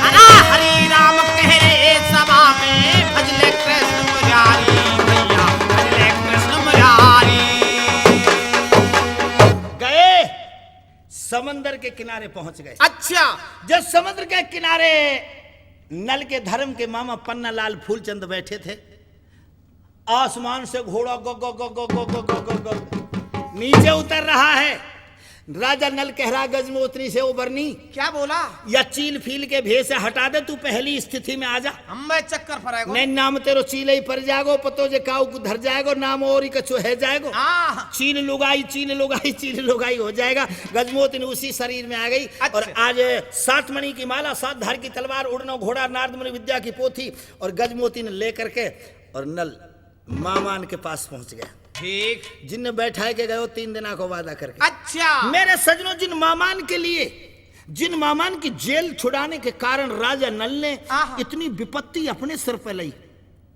अरे हरि राम कह रे सभा में, भजले कृष्ण मुरारी भैया, भजले कृष्ण मुरारी। गए, समंदर के किनारे पहुंच गए। अच्छा। जब समुद्र के किनारे नल के धर्म के मामा पन्ना लाल फूलचंद बैठे थे। आसमान से घोड़ा ग ग ग ग नीचे उतर रहा है। राजा नल कह रहा, गजमोतनी से ओ बरनी, क्या बोला? या चील फील के भेष से हटा दे, तू पहली स्थिति में आ जा। हम मैं चक्कर फराएगो। नहीं, नाम तेरो चील ही पर जाएगो, पतो जे काऊ को धर जाएगो, नाम और ही कछो है जाएगो। हाँ। चील लुगाई, चील लुगाई, चील लुगाई हो जाएगा। गजमोतनी उसी शरीर में आ गई। अच्छा। और आज सात मणि की माला, सात धार की तलवार, उड़नो घोड़ा, नारद मुनि विद्या की पोथी और गजमोतनी लेकर के और नल मामान के पास पहुंच गया। ठीक। जिनने बैठा के गयो तीन दिना को वादा करके। अच्छा। मेरे सजनों, जिन मामान के लिए, जिन मामान की जेल छुड़ाने के कारण राजा नल ने आहा। इतनी विपत्ति अपने सिर पर लाई,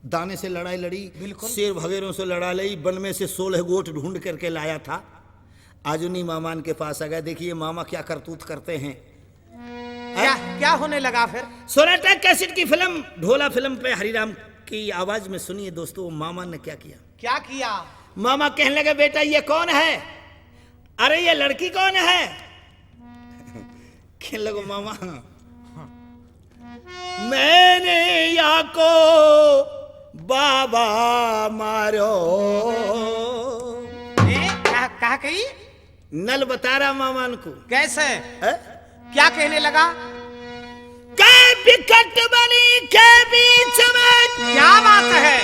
दाने से लड़ाई लड़ी, बिल्कुल। शेर भगेरों से लड़ा लई, वन में से सोलह गोट ढूंढ करके लाया था। आज उन्हीं मामान के पास आ गया। देखिए मामा क्या करतूत करते हैं। क्या, हैं? क्या होने लगा फिर? सोनाटा कैसेट की फिल्म, ढोला फिल्म पे हरिराम की आवाज में सुनिए दोस्तों, मामा ने क्या किया। क्या किया? मामा कहने लगे, बेटा ये कौन है? अरे ये लड़की कौन है? कहने लगे, मामा मैंने या को बाबा मारो। ए, कहा, कहा कही? नल बता रहा मामान को। कैसे? हैं? क्या कहने लगा? के बिकट बनी के बीच में। क्या बात है?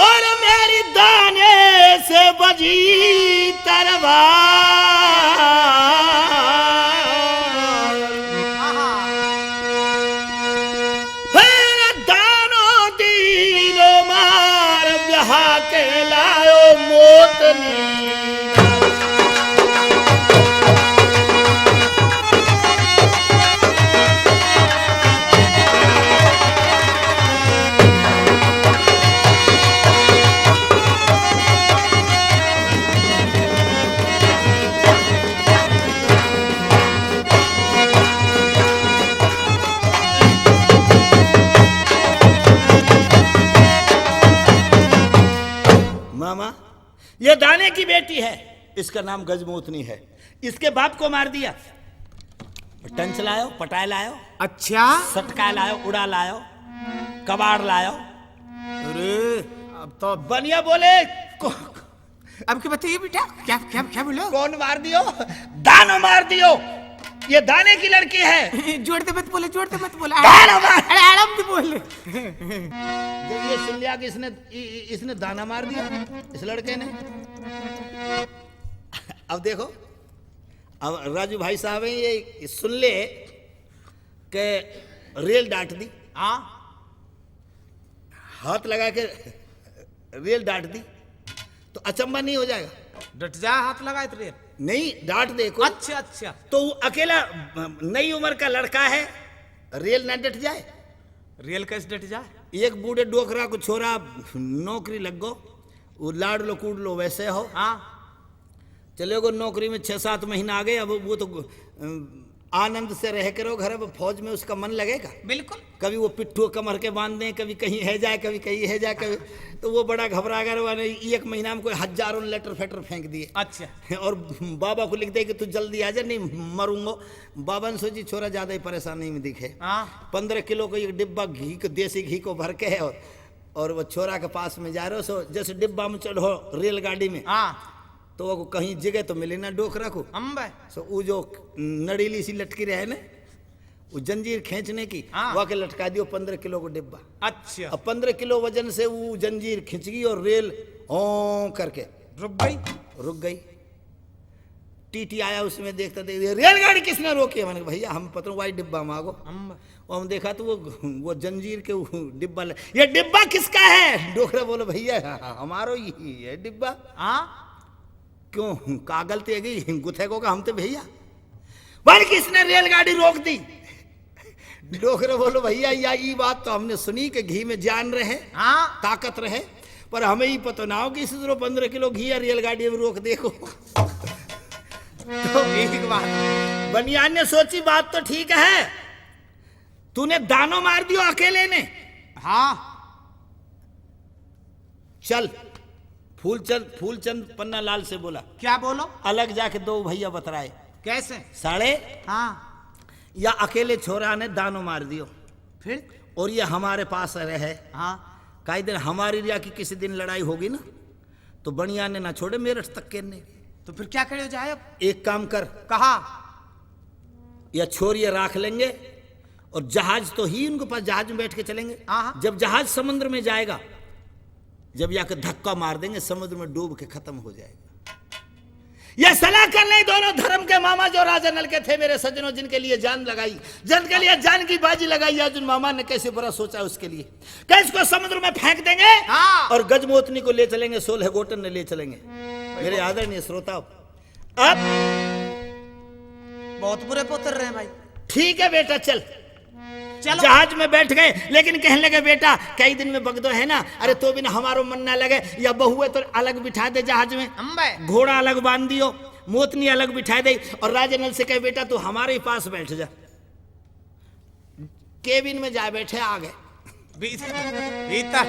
और मेरी दाने से बजी तलवार। आहा। फिर दानो दीनो मार ब्याह के लायो मोतनी। मामा, ये दाने की बेटी है, इसका नाम गजमोतनी है। इसके बाप को मार दिया। टंच लायो, पटाए लायो। अच्छा। सटकाए लायो, उड़ा लायो, कबाड़ लायो। अरे, अब तो बनिया बोले, को-, अब क्या बताइए बेटा, क्या, क्या, क्या बोलो? कौन मार दियो? दानो मार दियो। ये दाने की लड़की है। जोर से मत बोले, जोर से मत बोले। दानो मार। अरे, आराम से बोल। जब ये सुन लिया कि इसने, इ-, इ-, इसने दाना मार दिया, इस लड़के ने। अब देखो, अब राजू भाई साहब हैं, ये सुन ले कि रेल डांट दी। हाँ। हाथ लगा के रेल डांट दी तो अचंबा नहीं हो जाएगा? डट जा, हाथ लगाए तो रेल। नहीं, डांट दे कोई। अच्छा, अच्छा। तो वो अकेला, नई उम्र का लड़का है, रेल ना डट जाए? रेल कैसे डट जाए? एक बूढ़े डोकरा को छोरा नौकरी लग गो, वो लाड़ लो कूड़ लो वैसे हो। हाँ। चले गो नौकरी में छह सात महीना आ गए, अब वो तो, अम, आनंद से रह करो घर, अब फौज में उसका मन लगेगा? बिल्कुल। कभी वो पिट्ठू कमर के बांध दें, कभी कहीं है जाए, कभी कहीं है जाए, कभी, तो वो बड़ा घबरा कर, वो नहीं, एक महीना में कोई हजारों लेटर फेटर फेंक दिए। अच्छा। और बाबा को लिख दे कि तू जल्दी आ जा, नहीं मरूंगा। बाबा ने सोची, छोरा ज्यादा ही परेशानी में दिखे। हाँ। पन्द्रह किलो को एक डिब्बा घी को, देसी घी को भर के है, और, और वो छोरा के पास में जा रहे हो, सो जैसे डिब्बा में चढ़ो रेलगाड़ी में, हाँ। तो वो कहीं जगह तो मिले ना डोकरा को। अम्बे। सो वो जो नड़ीली सी लटकी रहे ना, वो जंजीर खींचने की, हाँ। वो के लटका दियो पन्द्रह किलो को डिब्बा। अच्छा। अब पन्द्रह किलो वजन से वो जंजीर खिंच गई और रेल ओं करके रुक गई। रुक गई। टीटी आया, उसमें देखता, देख, "ये रेलगाड़ी किसने रोकी है?" मैंने कहा, "भैया, हम पता नहीं, वही डिब्बा में आगो।" हम वो हम देखा तो वो, वो जंजीर के वो डिब्बा ले, "ये डिब्बा किसका है?" डोकरा बोलो, "भैया, हमारो ही है डिब्बा।" हाँ। "क्यों, कागल ते गई गुथे को का हम ते भैया?" बल्कि इसने रेलगाड़ी रोक दी। डोकरे बोलो, "भैया, या ई बात तो हमने सुनी कि घी में जान रहे, हाँ। ताकत रहे, पर हमें ही पता ना हो कि इसी तरह पन्द्रह किलो घी या रेलगाड़ी में रोक देखो।" तो ठीक बात। बनियान ने सोची, "बात तो ठीक है, तूने दानो मार दियो अकेले ने।" हाँ। चल, फूलचंद, फूलचंद पन्नालाल से बोला, "क्या बोलो?" "अलग जाके दो भैया बतराए।" "कैसे?" "साले, हाँ। या अकेले छोरा ने दानो मार दियो, फिर? और ये हमारे पास रहे। हाँ। काई दिन हमारी रिया की किसी दिन लड़ाई होगी ना, तो बनिया ने ना छोड़े मेरठ तक के ने।" "तो फिर क्या करे जाए अब?" "एक काम कर।" "कहा?" "या छोरिया राख लेंगे और जहाज तो ही उनके पास, जहाज में बैठ के चलेंगे। हाँ, हाँ। जब जहाज समुद्र में जाएगा, जब या के धक्का मार देंगे, समुद्र में डूब के खत्म हो जाएगा।" यह सलाह कर ले दोनों धर्म के मामा, जो राजा नल के थे, मेरे सज्जनों, जिनके लिए जान लगाई, जिनके लिए जान की बाजी लगाई, आज उन मामा ने कैसे बुरा सोचा उसके लिए। क्या इसको समुद्र में फेंक देंगे? हाँ। और गजमोतनी को ले चलेंगे, सोलह गोटन ने ले चलेंगे। मेरे आदरणीय श्रोता, अब बहुत बुरे पुत्र रहे भाई। ठीक है बेटा, चल। चलो। जहाज में बैठ गए, लेकिन कहने लगे, "बेटा, कई दिन में बगदो है ना, अरे तो भी ना हमारो मन ना लगे, या बहू है तो अलग बिठा दे जहाज में, अम्बे। घोड़ा अलग बांध दियो, मोतनी अलग बिठा दे, और राजा नल से कहे, 'बेटा, तू हमारे ही पास बैठ जा।'" केबिन में जा बैठे, आ गए। भीतर, भीतर।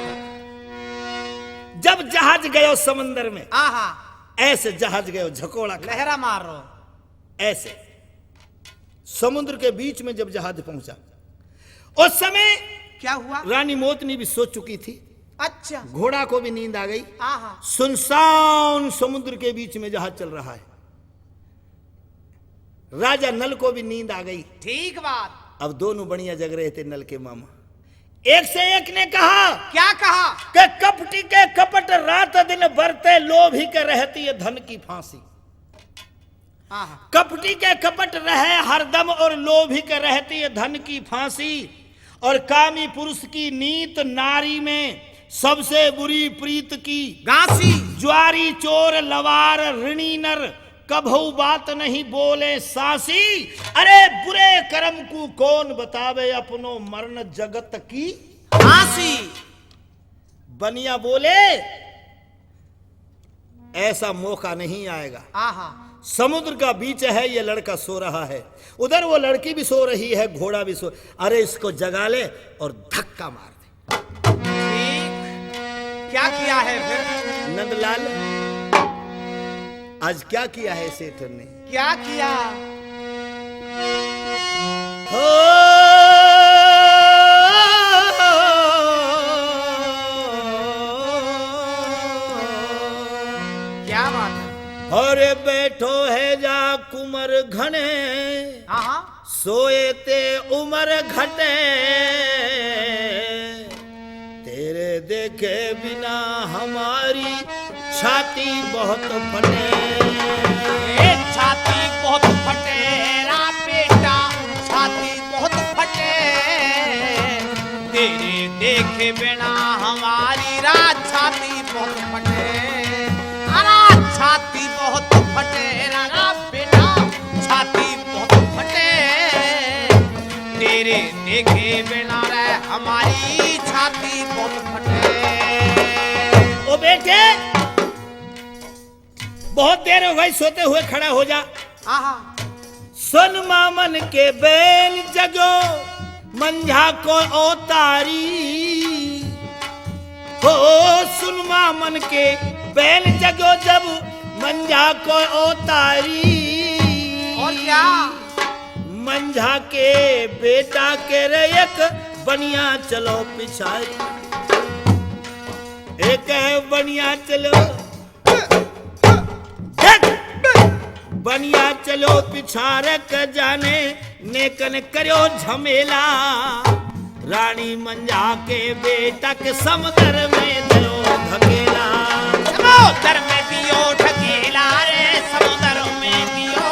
जब जहाज गयो समंदर में, आहा। ऐसे जहाज गयो झकोला खा। लहरा मार रो। ऐसे समुद्र के बीच में जब जहाज पहुंचा, उस समय क्या हुआ? रानी मोतनी भी सो चुकी थी। अच्छा। घोड़ा को भी नींद आ गई। आहा। सुनसान समुद्र के बीच में जहाज चल रहा है। राजा नल को भी नींद आ गई। ठीक बात। अब दोनों बढ़िया जग रहे थे नल के मामा। एक से एक ने कहा, क्या कहा? कि कपटी के कपट रात दिन बरते, लोभी के रहती है धन की फांसी। आहा। कपटी के कपट रहे हरदम और लोभी के रहती है धन की फांसी। और कामी पुरुष की नीत नारी में सबसे बुरी प्रीत की घासी। ज्वारी चोर लवार ऋणी नर कभऊ बात नहीं बोले सासी। अरे बुरे कर्म को कौन बतावे अपनो मरण जगत की फांसी। बनिया बोले, ऐसा मौका नहीं आएगा। आहा। समुद्र का बीच है, ये लड़का सो रहा है, उधर वो लड़की भी सो रही है, घोड़ा भी सो, अरे इसको जगा ले और धक्का मार दे। ठीक। क्या किया है फिर? नंदलाल, आज क्या किया है सेठ ने? क्या किया? हो। क्या बात है? अरे बैठो है जा कुमर घणे, हाँ, हाँ। सोए ते उमर घटे। तेरे देखे बिना हमारी छाती बहुत फटे। ए, छाती बहुत फटे रा बेटा, छाती बहुत फटे। तेरे देखे बिना हमारी रा छाती बहुत फटे। अरा छाती बहुत फटे रा, रा बेटा, छाती बहुत फटे। तेरे देखे बिना रे हमारी छाती बहुत फटे। ओ बेटे, बहुत देर हो गई सोते हुए, खड़ा हो जा। आहा। सुन मामन के बैल जगो, मंझा को ओतारी। हो सुन मामन के बैल जगो जब मंझा को ओतारी। और क्या? मंझा के बेटा के रे एक बनिया चलो पिछारी। एक बनिया चलो देख, बनिया चलो पिछारक जाने, नेकन करो झमेला। रानी मंझा के बेटा के समुद्र में दियो धकेला। समुद्र में दियो ढकेला रे, समुद्र में दियो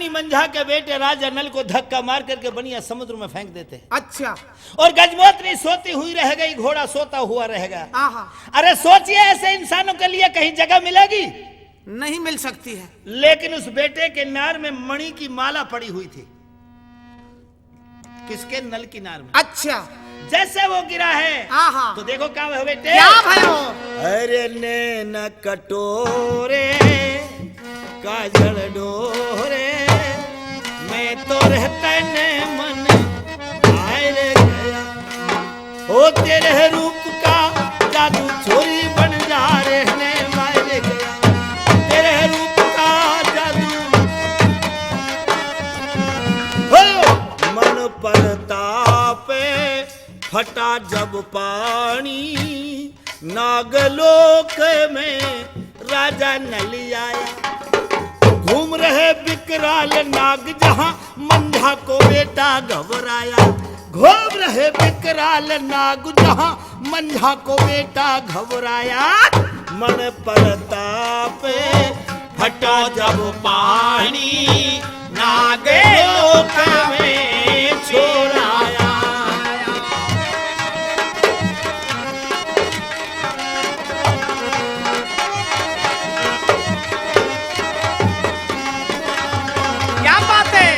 मंझा के बेटे राजा नल को धक्का मार करके बढ़िया समुद्र में फेंक देते हैं। अच्छा। और गजमोतरी सोती हुई रह गई, घोड़ा सोता हुआ रह गया। आहा। अरे सोचिए, ऐसे इंसानों के लिए कहीं जगह मिलेगी? नहीं मिल सकती है। लेकिन उस बेटे के नार में मणि की माला पड़ी हुई थी। किसके? नल की नार में। अच्छा। जैसे वो गिरा है, आहा। तो देखो क्या हुआ बेटे। क्या भयो? अरे नैन कटोरे, काजल डोरे, मैं तो रहता ने मन आए रे गया। ओ तेरे रूप का जादू, छोरी बन जा रे ने मारे गया। तेरे रूप का जादू। हो मन परताप फटा जब पानी, नागलोक में राजा नल आया। घूम रहे विकराल नाग जहां, मंझा को बेटा घबराया। घूम रहे विकराल नाग जहां, मंझा को बेटा घबराया। मन परताप फटा जब पानी, नागलोक में छोड़ाया। क्या बात है?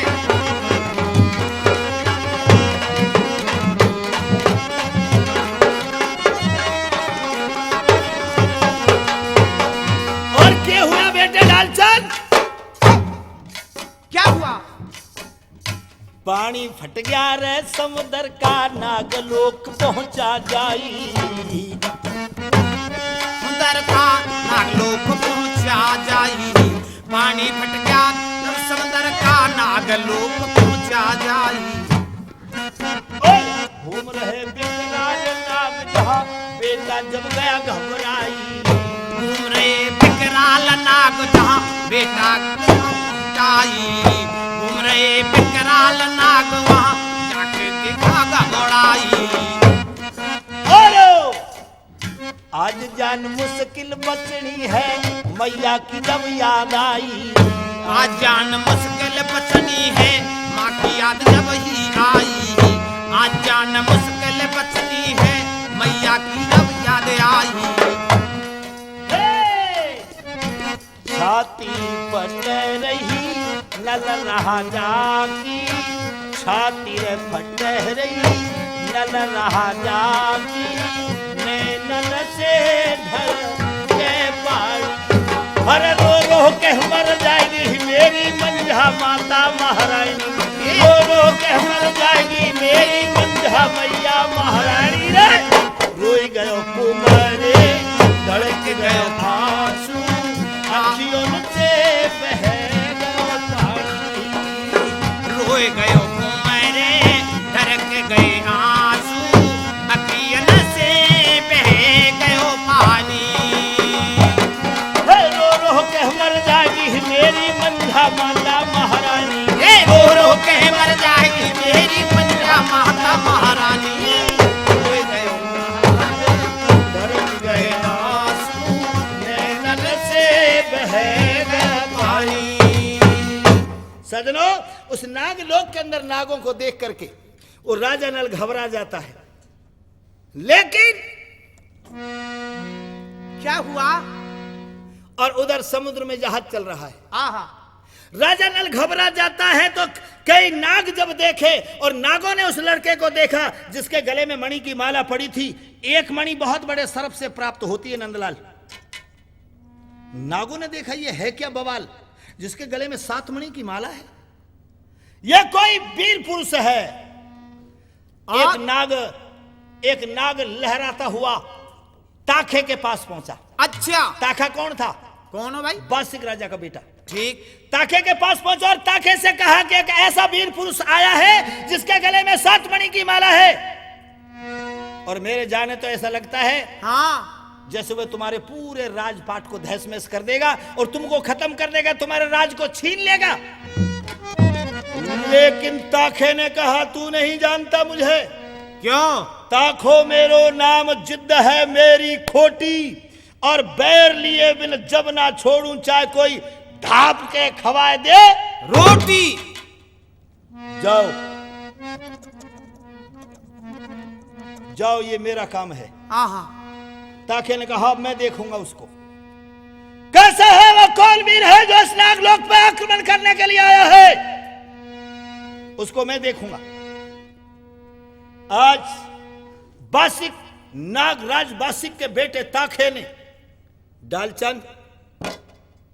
और क्या हुआ बेटे लालचंद? क्या हुआ? पानी फट गया रे समुद्र का, नागलोक पहुंचा जाई। समुद्र का नागलोक पहुंचा जाई। पानी फट गया समुद्र का, नागलोक पहुंचा जाई। ओए, घूम रहे विकराल नाग जहां, बेटा जब गया घबराई। घूम रहे विकराल नाग जहां, बेटा घबराई। घूम रहे विकराल नाग वहां, जाके देखा घबराई। और आज जान मुश्किल बचनी है, मैया की जब याद आई। आज जान मुश्किल बचनी है, माँ की याद जब ही आई। आज जान मुश्किल बचनी है, मैया की जब याद आई। हे! छाती फट रही नल राजा की, छाती रे फट रही नल राजा की, नैनन से ढल के पानी। अरे रो रो के मर जाएगी मेरी मंझा माता महारानी, रो रो के मर जाएगी मेरी मंझा मैया महारानी रे। रोई गयो कुंवरे, धड़क गयो आंसू, आँखियों से बह गयो पानी। रोए गयो कुंवरे, धड़क गए आंसू, अखियन से बह गयो पानी। हे रो रो के मर जाएगी मेरी मंझा माता महारानी। हे रो रो के मर जाएगी मेरी मंझा माता महारानी। रोए गयो धड़क गए आंसू, नैनन से बह गया पानी। सजनों, उस नाग लोक के अंदर नागों को देख करके वो राजा नल घबरा जाता है, लेकिन क्या हुआ? और उधर समुद्र में जहाज चल रहा है। आहा। राजा नल घबरा जाता है तो कई नाग जब देखे और नागों ने उस लड़के को देखा जिसके गले में मणि की माला पड़ी थी। एक मणि बहुत बड़े सर्प से प्राप्त होती है नंदलाल। नागों ने देखा, ये है क्या बवाल, जिसके गले में सात मणि की माला है? ये कोई वीर पुरुष है। एक और नाग, एक नाग लहराता हुआ ताखे के पास पहुंचा। अच्छा। ताखा कौन था? कौन हो भाई? बासिक राजा का बेटा। ठीक। ताखे के पास पहुंचा और ताखे से कहा कि एक ऐसा वीर पुरुष आया है जिसके गले में सात मणि की माला है, और मेरे जाने तो ऐसा लगता है, हाँ। जैसे वह तुम्हारे पूरे राजपाट को तहस-महस कर देगा और तुमको खत्म कर देगा, तुम्हारे राज को छीन लेगा। लेकिन ताखे ने कहा, तू नहीं जानता मुझे। क्यों? ताखो मेरो नाम जिद्द है मेरी खोटी, और बैर लिए बिन जब ना छोड़ूं, चाहे कोई ढाप के खवाए दे रोटी। जाओ, जाओ, ये मेरा काम है। आहा। ताखे ने कहा, "मैं देखूंगा उसको, कैसा है वो, कौन वीर है जो इस नागलोक पे आक्रमण करने के लिए आया है, उसको मैं देखूंगा।" आज बासिक, नागराज बासिक के बेटे ताखे ने डालचंद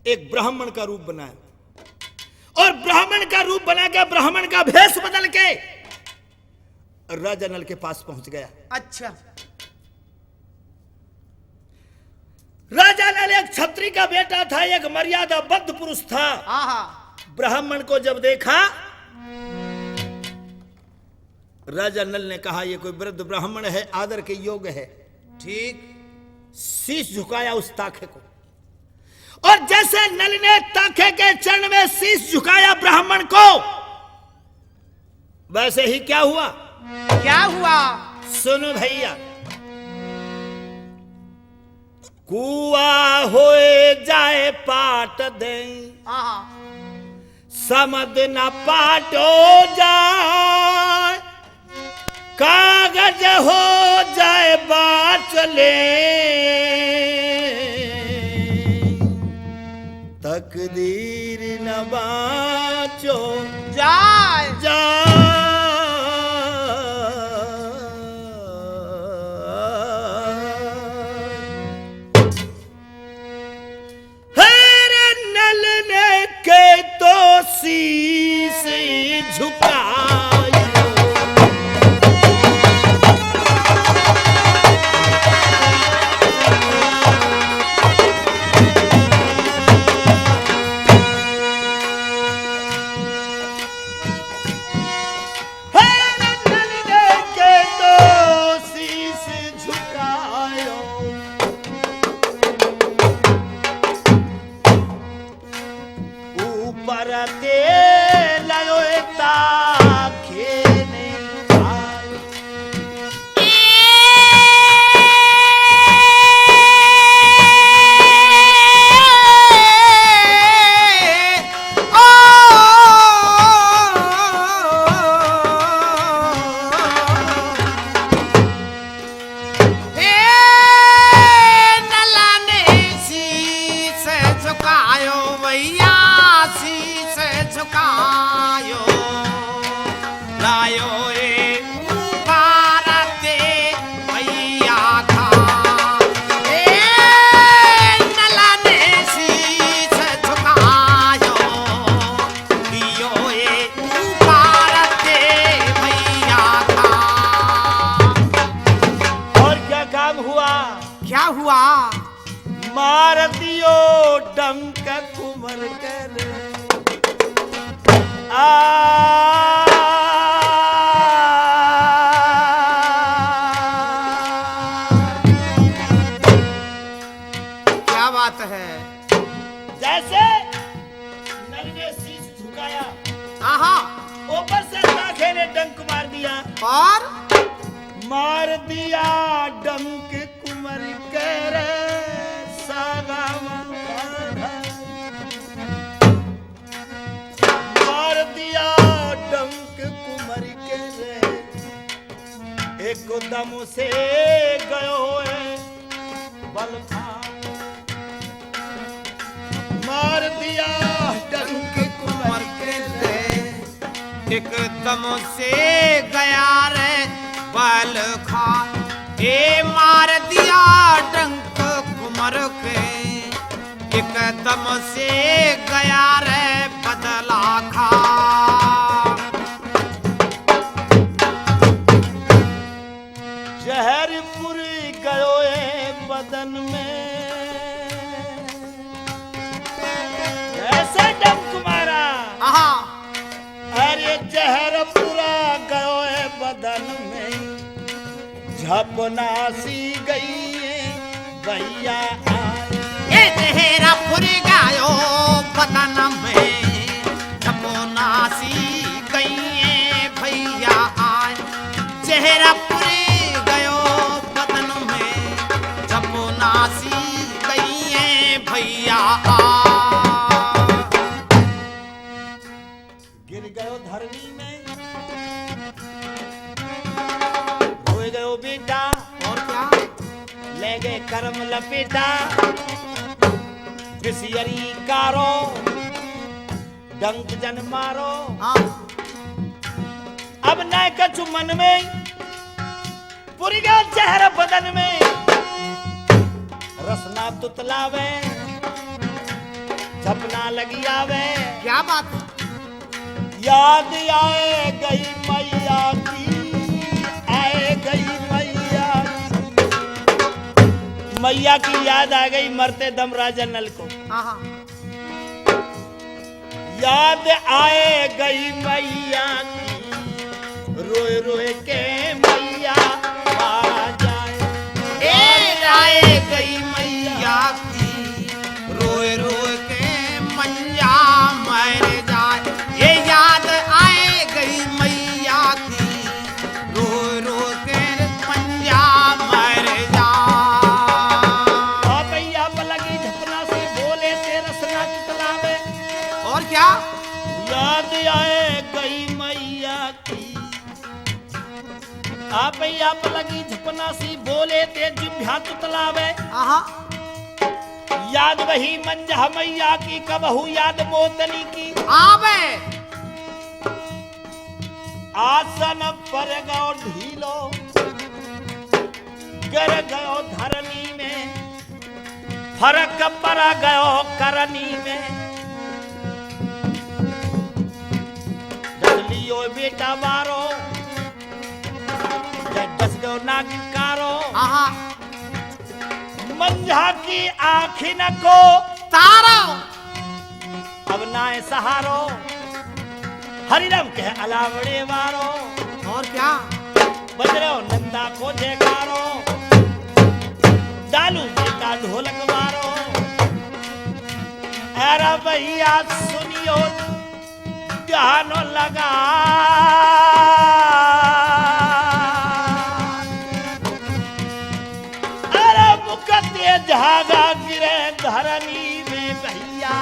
एक ब्राह्मण का रूप बनाया और ब्राह्मण का रूप बना के, ब्राह्मण का भेष बदल के राजा नल के पास पहुंच गया। अच्छा। राजा नल एक छत्री का बेटा था, एक मर्यादाबद्ध पुरुष था। आहा। ब्राह्मण को जब देखा, राजा नल ने कहा, "ये कोई वृद्ध ब्राह्मण है, आदर के योग्य है।" ठीक। शीश झुकाया उस ताखे को, और जैसे नल ने ताखे के चरण में शीश झुकाया ब्राह्मण को, वैसे ही क्या हुआ? क्या हुआ? सुनो भैया, कुआ होए जाए पाट दे, आहा। समद न पाटो जाए, कागज हो जाए बाचले, तकदीर न बाचो जाए। जाए। हर नल ने के तो शीश झुकायो। हर नल ने के तो शीश झुकायो। ऊपर ते लयोता खेने आए। हे नला ने शीश झुकायो भैया, शीश झुकायो। लायो ए भारत भैया था। हे नला ने शीश झुकायो। दियो ए भारत भैया था। और क्या काम हुआ? क्या हुआ? मार दियो डंक कुमर के रे। आ। क्या बात है? जैसे नल ने शीश झुकाया, आहा। ऊपर से ताखे ने डंक मार दिया। और? मार दिया डंक कुमर के रे सागावा। मार दिया डंक कुमर के रे। एकदम से गयो है बल था। मार दिया डंक कुमर के रे। एकदम से गया रे बल खा। ए मार दिया डंक कुमर के। एकदम से गया रे बदला खा। जहर पुर गयो ए बदन में, ऐसे डंक मारा। आहा। अरे जहर पुरा गयो ए बदन में, झपनासी गई है भैया आए। ए जहर पुर गयो बदन में, झपनासी गई है भैया आए। जहर पुर गयो बदन में, झपनासी गई है भैया आए। करम लपेटा, बिसियरी कारो, डंक जन मारो। हाँ। अब न कछु मन में, पुर गया जहर बदन में। रसना तुतलावे, झपना लगी आवे। क्या बात है? याद आए गई मैया की, आए गई मैया की। मैया की याद आ गई मरते दम राजा नल को। हाँ, हाँ। याद आए गई मैया की, रोए रोए के मैया आ जाए। ए, याद आए गई मैया की, रोए रोए के मैया मर जाए। ये याद आए गई मैया की, रो रो के पंजा मर जा। आप ही आप लगी झपना से बोले ते रसना तुतलावे। और क्या? याद आए गई मैया की। आप ही आप लगी झपना सी बोले ते जिभ्या तुतलावे। आहा। याद वही मंजह मैया की, कबहू याद मोतनी की। आवे। आसन पर गयो ढीलो, गिर गयो धरनी में, फर्क पड़ गयो करनी में। डस लियो बेटा बारो, जब डस गयो नागकारो। आहा। मंझा की आँखिन को तारो। अब नाय सहारो, हरिराम कह अलावड़े वारो। और क्या? बजरो नंदा को जयकारो, डालू बेटा ढोलक वारो। अरे भैया सुनियो ध्यान लगा। अरे मुकते झागा गिरे धरनी में भैया।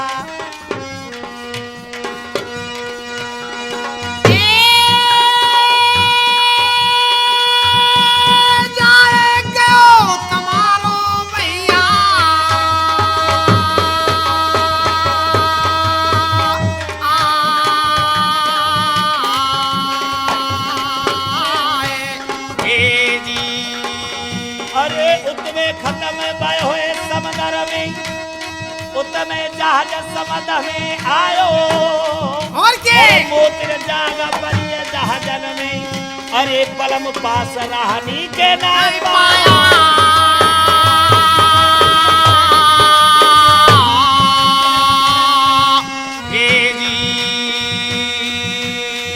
ए जाए गयो कमालो भैया। आए हे जी। अरे उतमे खत्म पाए हुए समंदर में, उतमे जहाज समंदर में आयो। और के? और मोतिर जागा परिय जहाजन में। अरे पलम पास रहनी के ना नहीं पाया। हे जी।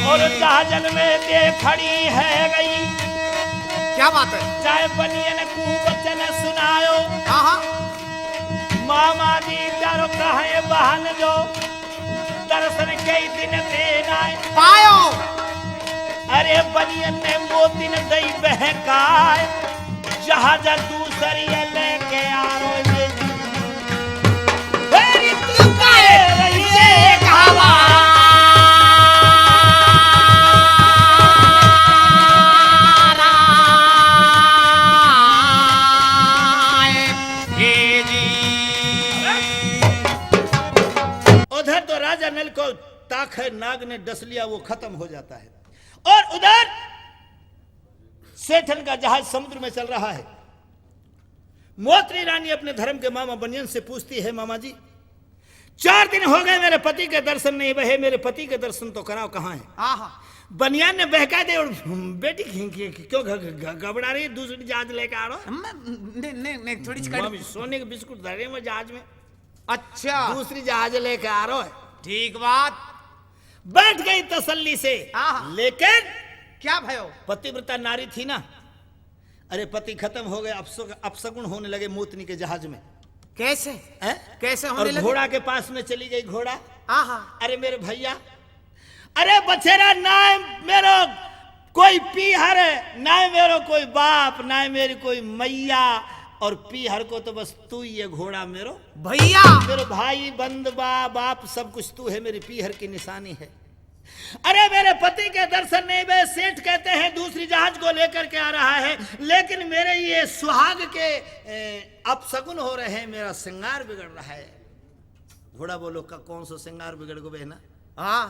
और जहाजन में दे खड़ी है गई। क्या बात है? चाहे बनियन को वचन सुनायो। हाँ, हाँ। मामा जी डरो कहे बहन जो। दर्शन कई दिन देना है। पायो। अरे बनियन ने मोतिन दई बहकाए, जहाज दूसरी लेके आ रो जी। तेरी तू काहे रही है हवा। हे जी। उधर तो राजा नल को ताख है, नाग ने डस लिया, वो खत्म हो जाता है। और उधर सेठन का जहाज समुद्र में चल रहा है। मोतरी रानी अपने धर्म के मामा बनियन से पूछती है, मामा जी, चार दिन हो गए मेरे पति के दर्शन नहीं भए, मेरे पति के दर्शन तो कराओ, कहाँ है? आहा। बनियन ने बहका दे और बेटी क्यों घ-, घ-, घ-, घबरा रही है? दूसरी जहाज लेके आ रहा है। मैं, नहीं, नहीं, नहीं, थोड़ी सी मामी सोने के बिस्कुट धरे हुए जहाज में। अच्छा। दूसरी जहाज लेके आ रहा है। ठीक बात। बैठ गई तसल्ली से। हाँ। लेकिन क्या भयो? पतिव्रता नारी थी ना, अरे पति खत्म हो गए, अपसु-, अपशगुन होने लगे मोतनी के जहाज में। कैसे? हैं? कैसे होने और लगे? घोड़ा के पास में चली गई, घोड़ा। आहा। अरे मेरे भैया, अरे बछेरा, ना है मेरो कोई पीहर, ना है मेरो कोई बाप, ना है मेरी कोई मैया, और पीहर को तो बस तू ही है घोड़ा मेरो। भैया। मेरो भाई, बंद बा-, बाप, सब कुछ तू है, मेरी पीहर की निशानी है। अरे, मेरे पति के दर्शन नहीं हुए, सेठ कहते हैं दूसरी जहाज को लेकर के आ रहा है, लेकिन मेरे ये सुहाग के, ए, अपशगुन हो रहे हैं, मेरा श्रृंगार बिगड़ रहा है। घोड़ा बोलो, का कौन सा श्रृंगार बिगड़ गो बहना? हाँ।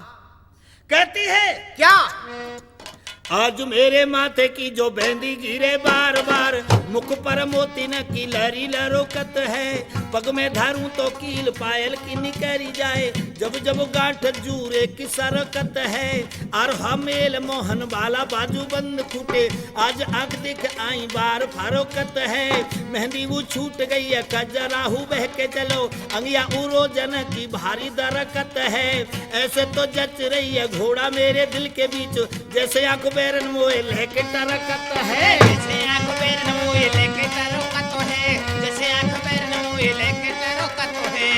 कहती है, क्या? आज मेरे माथे की जो बेंदी गिरे बार बार, मुख पर मोती न की लहरी लरोकत है। पग में धारूं तो कील पायल की निकरी जाए, जब जब गांठ जूरे की सरकत है। और हमेल मोहन वाला बाजू बंद खूटे, आज आंख दिख आई बार फरोकत है। मेहंदी वो छूट गई है, कजराहू बह के चलो, अंगिया उरो जन की भारी दरकत है। ऐसे तो जच रही है घोड़ा मेरे दिल के बीच, जैसे आंख बैरन मोए लेके टरकत है। जैसे आंख बैरन मोए लेके टरकत है, जैसे आंख बैरन मोए लेके टरकत है।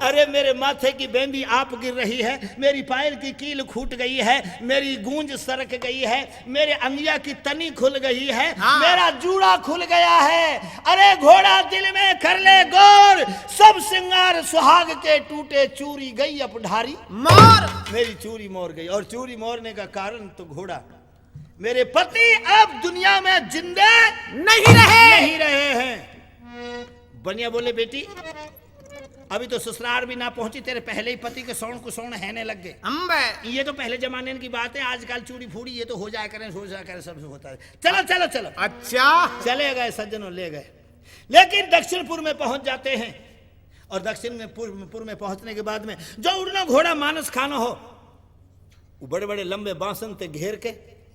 अरे, मेरे माथे की बेंदी आप गिर रही है, मेरी पायल की कील खूट गई है, मेरी गूंज सरक गई है, मेरे अंगिया की तनी खुल गई है, हाँ। मेरा जूड़ा खुल गया है। अरे घोड़ा दिल में कर ले गौर, सब श्रृंगार सुहाग के टूटे, चूरी गई अब ढारी मोर। मेरी चूरी मोर गई, और चूरी मोरने का कारण तो घोड़ा, मेरे पति अब दुनिया में जिंदे नहीं रहे। नहीं रहे हैं। बनिया बोले, बेटी, अभी तो ससुराल भी ना पहुंची, तेरे पहले ही पति के सौन कुसौन हैने लग गए। अम्बे। ये तो पहले जमाने की बात है, आजकल चूड़ी फूड़ी ये तो हो जाया करें, हो जाया करें, सबसे होता है। चलो, चलो, चलो। अच्छा। चले गए सज्जनों, ले गए। लेकिन दक्षिणपुर में पहुंच जाते हैं, और दक्षिण में पुर, पुर में पहुंचने के बाद में जो उड़ना घोड़ा मानस खाना हो, वो बड़े बड़े लंबे बांसन ते घेर के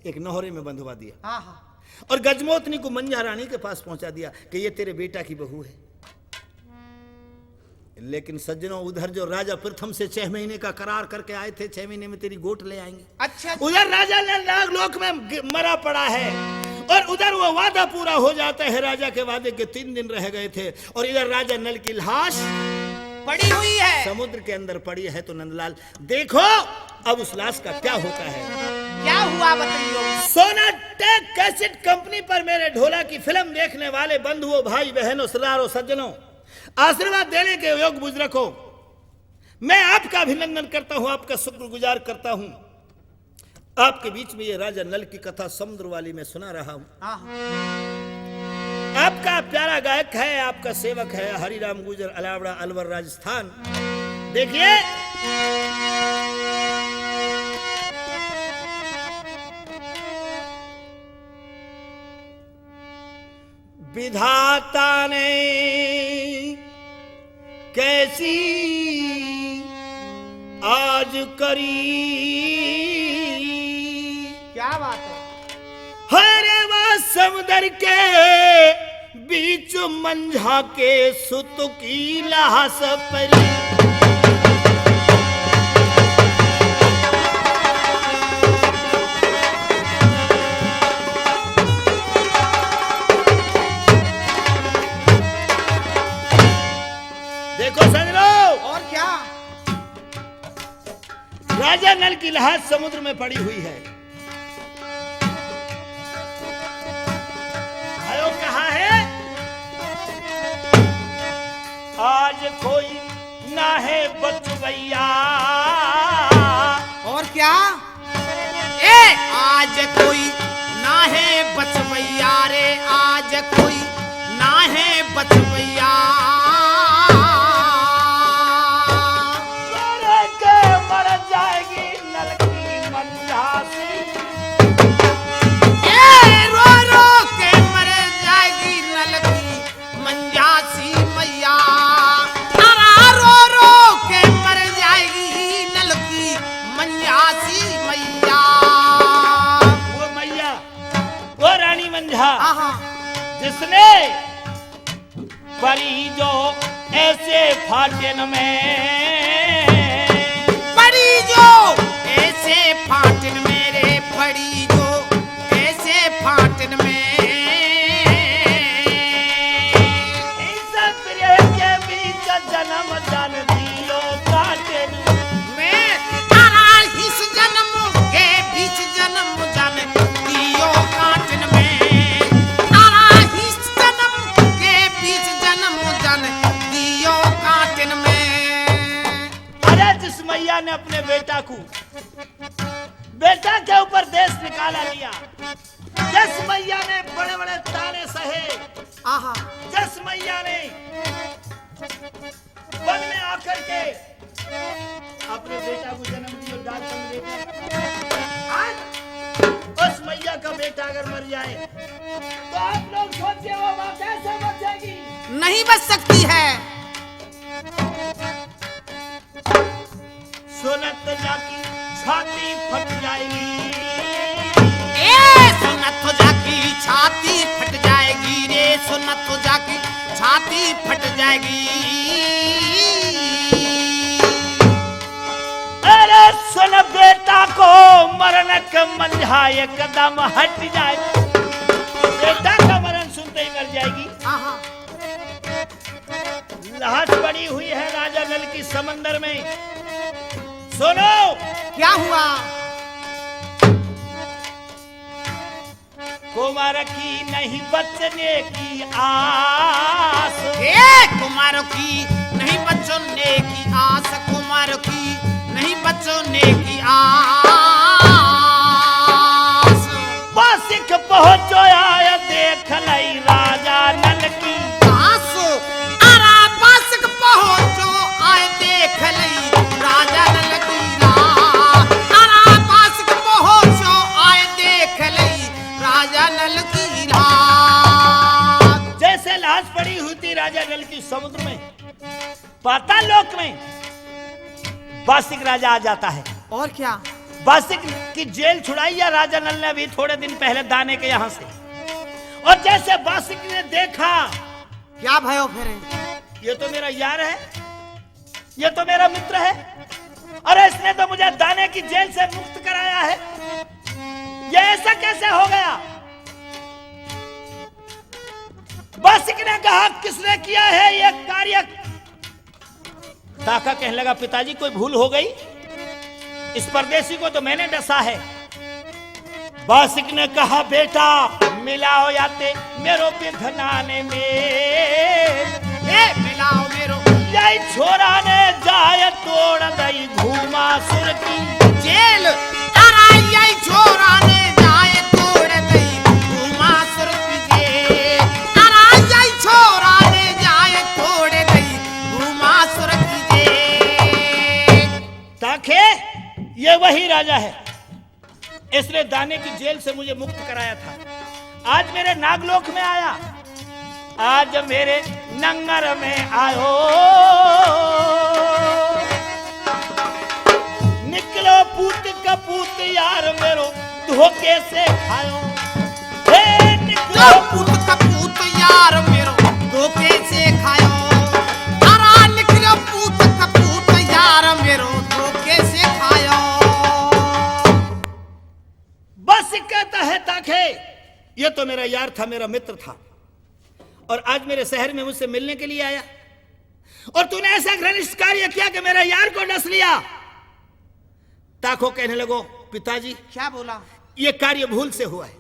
एक नहरे में बंधवा दिया। हाँ, हाँ। और गजमोतनी को मंझा रानी के पास पहुंचा दिया कि ये तेरे बेटा की बहू है। लेकिन सज्जनों, उधर जो राजा प्रथम से छह महीने का करार करके आए थे, छह महीने में तेरी गोट ले आएंगे। अच्छा। उधर राजा नल नागलोक में ग-, मरा पड़ा है, और उधर वो वादा पूरा हो जाता है। राजा के वादे के तीन दिन रह गए थे, और इधर राजा नल की लाश पड़ी हुई है। समुद्र के अंदर पड़ी है। तो नंदलाल, देखो, अब उस लाश का क्या होता है। क्या हुआ, बताइए। सोनाटेक कैसेट कंपनी पर मेरे ढोला की फिल्म देखने वाले बंधुओं, भाई बहनों, सरदारों, सज्जनों, आशीर्वाद देने के योग बुजुर्गों, मैं आपका अभिनंदन करता हूं, आपका शुक्रगुजार करता हूं। आपके बीच में ये राजा नल की कथा समुद्र वाली मैं सुना रहा हूं। हाँ, हाँ। आपका प्यारा गायक है, आपका सेवक है हरिराम गुर्जर, अलावड़ा, अलवर, राजस्थान। देखिए, विधाता ने कैसी आज करी। क्या बात है। हरे वा समुद्र के बीच मंझा के सुत की लाश परी। देखो सजनो, और क्या? राजा नल की लाश समुद्र में पड़ी हुई है। आयो कहा है, आज कोई ना है बचवैया। और क्या? ए, आज कोई ना है बचवैया रे, आज कोई ना है बचवैया। रो रो के मर जाएगी नल की मंझासी। ए, रो रो के मर जाएगी नल की मंझासी मैया। अरा रो रो के मर जाएगी नल की मंझासी मैया। वो मैया, वो रानी मंझा, आहा। जिसने पड़ी जो ऐसे फाटन में। पड़ी जो ऐसे फाटन में रे, पड़ी जो ऐसे फाटन में। इस प्रिय के बीच जन्म जान दियो काटन में। अरा इस जन्म के बीच जन्म जान दियो काटन में। अरा इस जन्म के बीच जन्म जान दियो काटन में। ने अपने बेटा को, बेटा के ऊपर देश निकाला लिया, जिस मैया ने बड़े बड़े ताने सहे, आहा। जिस मैया ने वन में आकर के अपने बेटा को जन्म दियो, डाल कर बेटा। आज उस मैया का बेटा अगर मर जाए, तो आप लोग सोचिए, वो माँ कैसे बचेगी? नहीं बच सकती है। सुनत जाकी छाती फट जाएगी। ए, सुनत जाकी छाती फट जाएगी रे, सुनत जाकी छाती फट जाएगी। अरे सुन, बेटा को मरण के मंझा एकदम हट जाए। बेटा का मरण सुनते ही मर जाएगी। हाँ, हाँ। लाश पड़ी हुई है राजा नल की समंदर में। सुनो। क्या हुआ? कुमार की नहीं बचने की आस। ए, कुमार की नहीं बचने की आस, कुमार की नहीं बचने की आस। बासिक पहुंचो आया देख लई राजा नल की आस। अरा बासिक पहुंचो आए देख लई राजा नल की लाश। अरा बासिक पहुंचो आए देख लई राजा नल की लाश। जैसे लाश पड़ी हुई थी राजा नल की समुद्र में, पाताल लोक में बासिक राजा आ जाता है। और क्या? बासिक की जेल छुड़ाई है राजा नल ने अभी थोड़े दिन पहले दाने के यहाँ से। और जैसे बासिक ने देखा, क्या भयो फिर? ये तो मेरा यार है, ये तो मेरा मित्र है, अरे इसने तो मुझे दाने की जेल से मुक्त कराया है, ये ऐसा कैसे हो गया? बासिक ने कहा, किसने किया है ये कार्य? ताका कहने लगा, पिताजी, कोई भूल हो गई, इस परदेसी को तो मैंने डसा है। बासिक ने कहा, बेटा, मिलाओ याते मेरो विधना ने मेल। ए, मिलाओ मेरो। यही छोरा ने जाए तोड़ दई भूमासुर की जेल। अरे यही छोरा ने जाए तोड़ दई भूमासुर की जेल। अरे यही छोरा ने जाए तोड़ दई भूमासुर की जेल। ताखे, ये वही राजा है, इसने दाने की जेल से मुझे मुक्त कराया था। आज मेरे नागलोक में आया, आज मेरे नंगर में आयो। निकलो पूत कपूत यार मेरो, धोखे से खायो। हे निकलो पूत कपूत यार मेरो, धोखे से खायो। अरे निकलो पूत कपूत यार मेरो, धोखे से खायो। बासिक कहता है, ताखे, ये तो मेरा यार था, मेरा मित्र था, और आज मेरे शहर में मुझसे मिलने के लिए आया, और तूने ऐसा घृणित कार्य किया कि मेरे यार को डस लिया। ताखो कहने लगो, पिताजी, क्या बोला? ये कार्य भूल से हुआ है,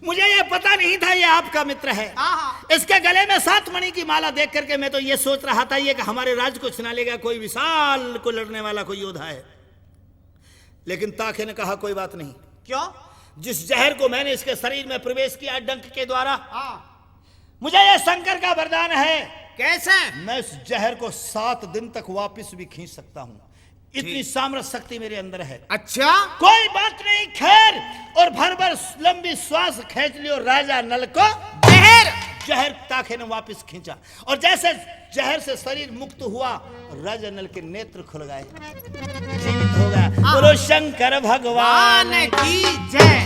मुझे ये पता नहीं था ये आपका मित्र है। हाँ, हाँ। इसके गले में सात मणि की माला देख करके मैं तो ये सोच रहा था, ये कि हमारे राज को छिना लेगा, कोई विशाल को लड़ने वाला कोई योद्धा है। लेकिन ताखे ने कहा, कोई बात नहीं। क्यों? जिस जहर को मैंने इसके शरीर में प्रवेश किया डंक के द्वारा, हाँ। मुझे यह शंकर का वरदान है। कैसे? मैं इस जहर को सात दिन तक वापस भी खींच सकता हूँ, इतनी ठीक। सामर्थ्य शक्ति मेरे अंदर है। अच्छा? कोई बात नहीं, खैर। और भर भर लंबी श्वास खींच लियो राजा नल को जहर। जहर ताखे ने वापस खींचा। और जैसे जहर से शरीर मुक्त हुआ, राजा नल के नेत्र खुल गए, जीवित हो गया। हाँ। बोलो शंकर भगवान भगवान की जय।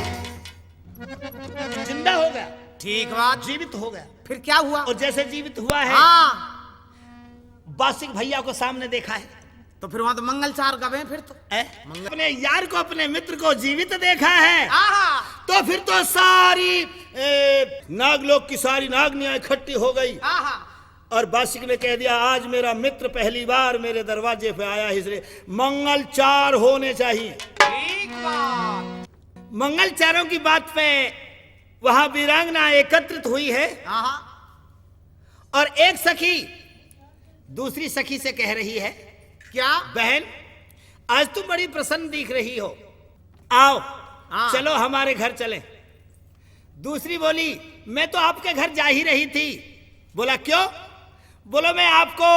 जिंदा हो गया। ठीक बात। जीवित हो गया। फिर क्या हुआ? और जैसे जीवित हुआ है, हाँ। बासिक भैया को सामने देखा है। तो फिर वहां तो मंगल चार गवे फिर तो। हैं? मंगल अपने यार को, अपने मित्र को जीवित देखा है। हाँ, हाँ। तो फिर तो सारी, ए, नागलोक की सारी नागनियां इकट्ठी हो गई। हाँ, हाँ। और बासिक ने कह दिया, आज मेरा मित्र पहली बार मेरे दरवाजे पे आया है, इसलिए मंगल चार होने चाहिए। ठीक बात। मंगल चारों की बात पे वहां वीरांगना एकत्रित हुई है। हाँ, हाँ। और एक सखी दूसरी सखी से कह रही है, क्या? बहन, आज तुम बड़ी प्रसन्न दिख रही हो, आओ, हाँ। चलो हमारे घर चलें। दूसरी बोली, मैं तो आपके घर जा ही रही थी। बोला, क्यों? बोलो, मैं आपको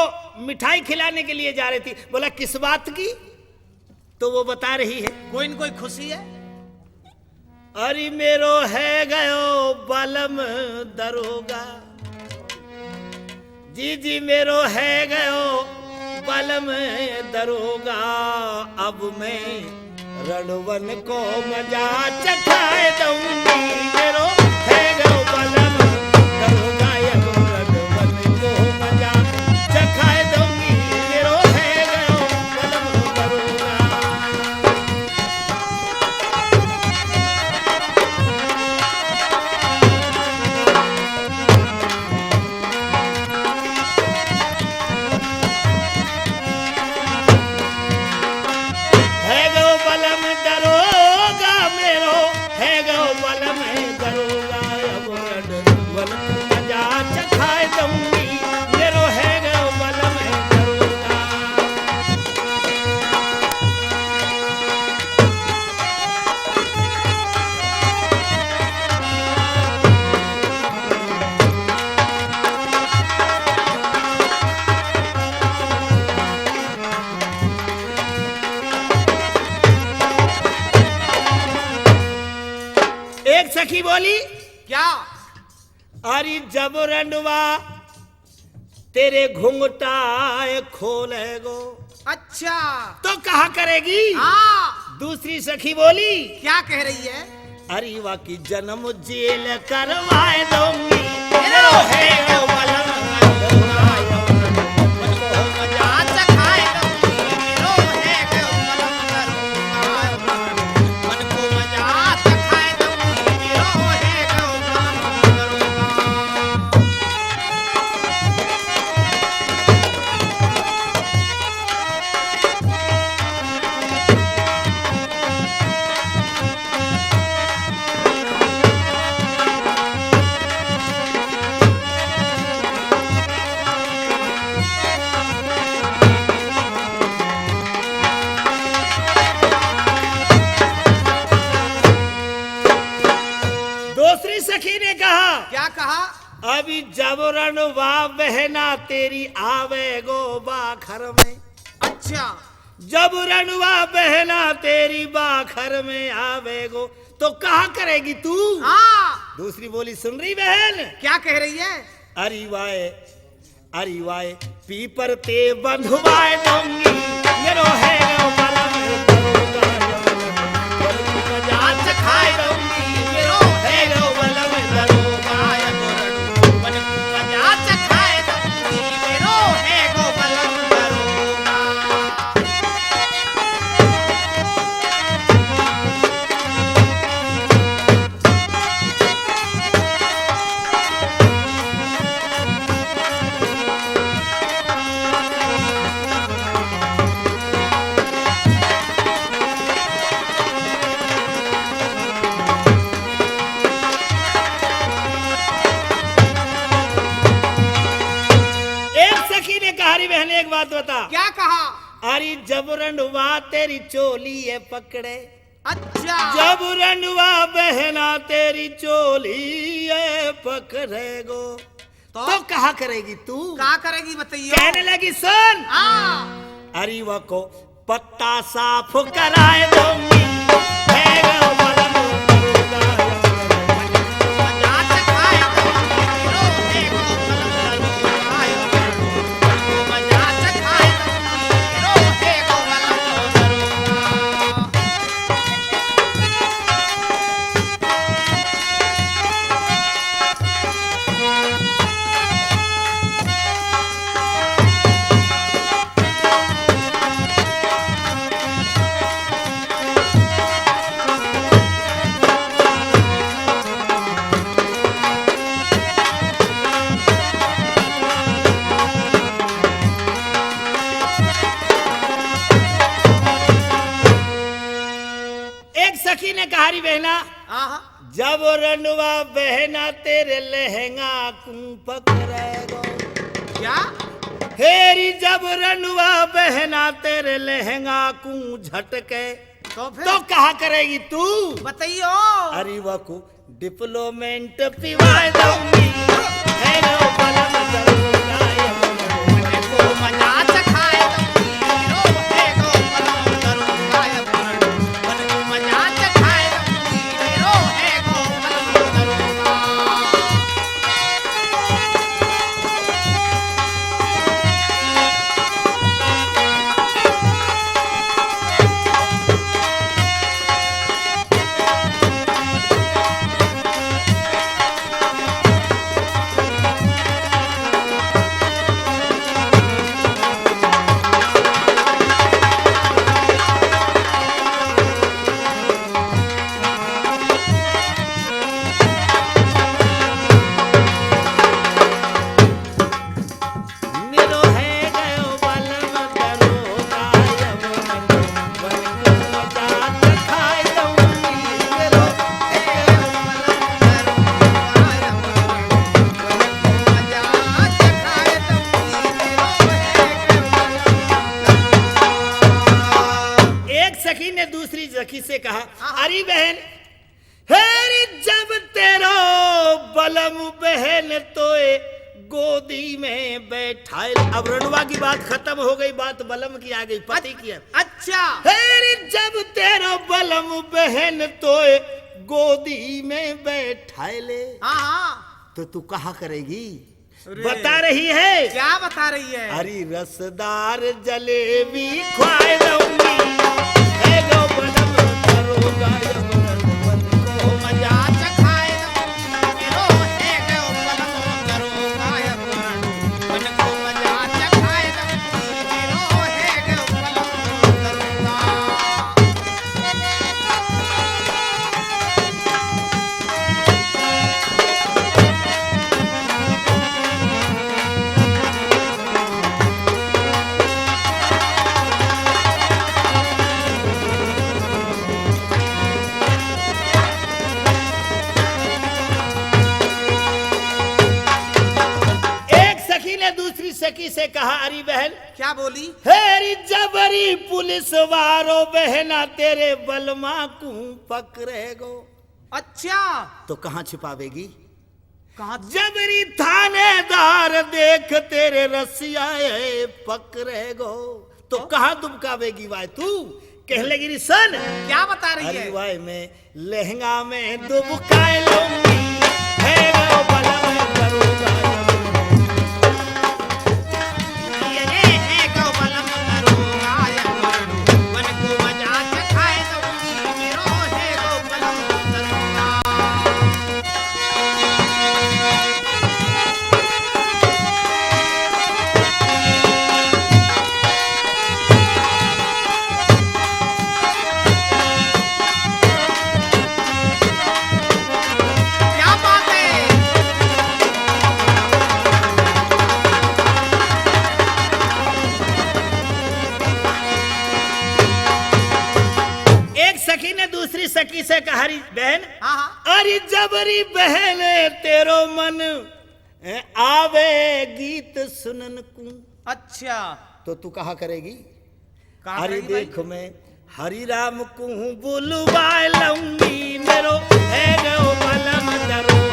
मिठाई खिलाने के लिए जा रही थी। बोला, किस बात की? तो वो बता रही है, कोई न कोई खुशी है। अरे मेरो है गयो बलम दरोगा, जी जी मेरो है गयो बलम दरोगा। अब मैं रणवन को मजा चखाए दूंगी। मेरो है गयो बलम दरोगा, अब रणवन को मजा चखाए दूंगी। मेरो है गयो बलम दरोगा। है गो बलम दरोगा मेरो, है गो बलम दरोगा, अब रड वन मजा चखाए दूंगी, मेरो है गो बलम दरोगा। एक सखी बोली, क्या? अरे जब रंडवा तेरे घुंघटा खोलेगो। अच्छा। तो कहा करेगी? हाँ। दूसरी सखी बोली, क्या कह रही है? अरे वा की जन्म जेल करवाए दूंगी। मेरो है गो बलम, मजा चखाए दूंगी। मेरो है गो बलम, मन को मजा चखाए दूंगी। मेरो है गो बलम, दूसरी सखी ने कहा, क्या कहा? अभी जबरन वा बहना तेरी आवेगो बाखर में। अच्छा। जबरन वा बहना तेरी बाखर में आवेगो, तो कहा करेगी तू? हाँ। दूसरी बोली सुन रही बहन? क्या कह रही है? अरे वाए, अरे वाए, पीपर ते बंधवाए दूंगी, मेरो है गो बलम दरोगा, मजा चखाए दूंगी, मेरो है गो बलम दरोगा, मजा चखाए दूंगी, मेरो है गो बलम दरोगा। एक सखी ने कहा, "री बहन, एक बात बता।" क्या कहा? अरे जबरन वा तेरी चोली है पकड़े। अच्छा। जबरन वा बहना तेरी चोली है पकड़ेगो, तो? तो कहा करेगी तू? कहा करेगी बताइए? कहने लगी, सुन। हाँ। अरे वा को पत्ता साफ कराए दूंगी। है गो बलम दरोगा, एक सखी ने कहा, री बहना, हाँ, हाँ। जबरन वा बहना तेरे लहंगा कूं पकड़ेगो। क्या? हेरी जब रनुआ बहना तेरे लहंगा कू झटके, तो फिर? तो कहा करेगी तू? बताइयो। अरे वाकू डिप्लोमेंट पिवाए दूंगी। हेलो बलम दरोगा, ये बलम को मजा चखाए दूंगी। रो, हे गो बलम दरोगा, ये बलम को मजा चखाए दूंगी। रो, हे गो बलम दरोगा। मेरो है गयो बलम दरोगा, अब मन वन को मजाक खाए लूंगी। मेरो है गयो बलम दरोगा, अब मन वन को मजाक खाए लूंगी। मेरो है गयो बलम दरोगा। एक सखी ने दूसरी सखी से कहा, हाँ, हाँ। अरे बहन, हेरी जब तेरो बलम बहन तोए गोदी में बैठाए। अब रणवा की बात खत्म हो गई, बात बलम की आ गई, पति की है। अच्छा। हेरी जब तेरो बलम बहन तोए गोदी में बैठाए ले, हाँ, हाँ। तो तू कहा करेगी? अरे, बता रही है। क्या बता रही है? अरे रसदार जलेबी खुआए दूंगी। हे गो बलम दरोगा, ये बलम को मजा चखाए दूंगी। मेरो हे गो बलम दरोगा, ये बलम को मजा चखाए दूंगी। मेरो हे गो बलम दरोगा। एक सखी ने दूसरी सखी से कहा, अरे बहन, क्या बोली? हेरी जबरी पुलिस वारो बहना तेरे बलमा कू पकड़ेगो। अच्छा। तो कहाँ छिपावेगी? कहाँ? जबरी थानेदार देख तेरे रसिया पकड़ेगो। तो कहाँ दुबकावेगी वाय तू? कह लगी री सन। क्या बता रही है? अरे वाय मैं लहंगा में दुबकाए लूंगी। हे गो बलम दरोगा। ये रे हे गो बलम दरोगा, ये वन को मजा चखाए दो। क्या बात है? एक सखी ने दूसरी सखी से कहा, "अरे बहन, हाँ, हाँ। अरे जबरी बहन, तेरो मन, ए, आवे गीत सुनन कू।" अच्छा। तो तू कहा करेगी? कहा अरे करेगी भाई? देख मैं हरी राम कू बुलवा लूंगी, मेरो है गयो बलम दरोगा।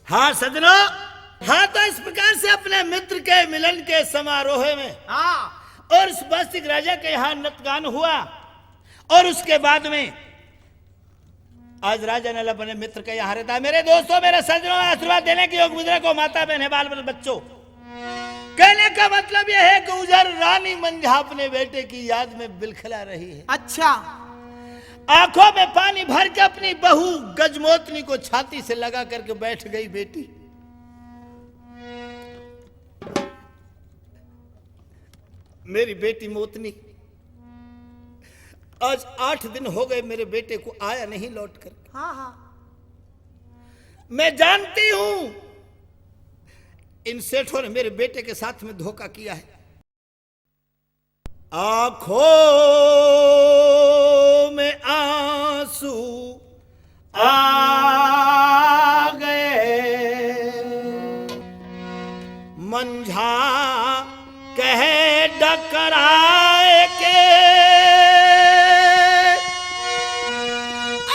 हाँ सजनो, हाँ, तो इस प्रकार से अपने मित्र के मिलन के समारोह में, हाँ। और उस बस्तिक राजा के यहाँ नृत्यगान हुआ और उसके बाद में आज राजा नल अपने मित्र के यहाँ रहता है। मेरे दोस्तों, मेरे सज्जनों, आशीर्वाद देने के योग मुद्रा को माता बहन है, बाल बच्चों, कहने का मतलब यह है कि उजर रानी मंझा अपने बेटे की याद में बिलखला रही है। अच्छा। आंखों में पानी भर के अपनी बहू गजमोतनी को छाती से लगा करके बैठ गई बेटी। मेरी बेटी मोतनी, आज आठ दिन हो गए मेरे बेटे को आया नहीं लौट कर। हाँ, हाँ। मैं जानती हूं इन सेठों ने मेरे बेटे के साथ में धोखा किया है। आंखों में आंसू आ गए, मंझा कह डकराए के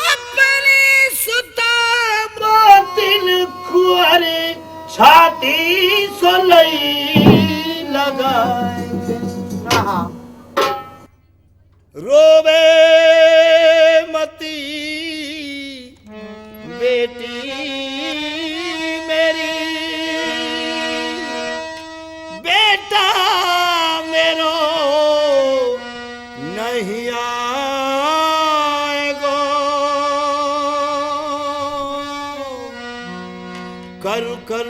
अपनी सुता मोतिन कुंवर छाती सो लई लगाए। आहा। रोवे मती बेटी मेरी, बेटा मेरो नहीं आएगो। कर कर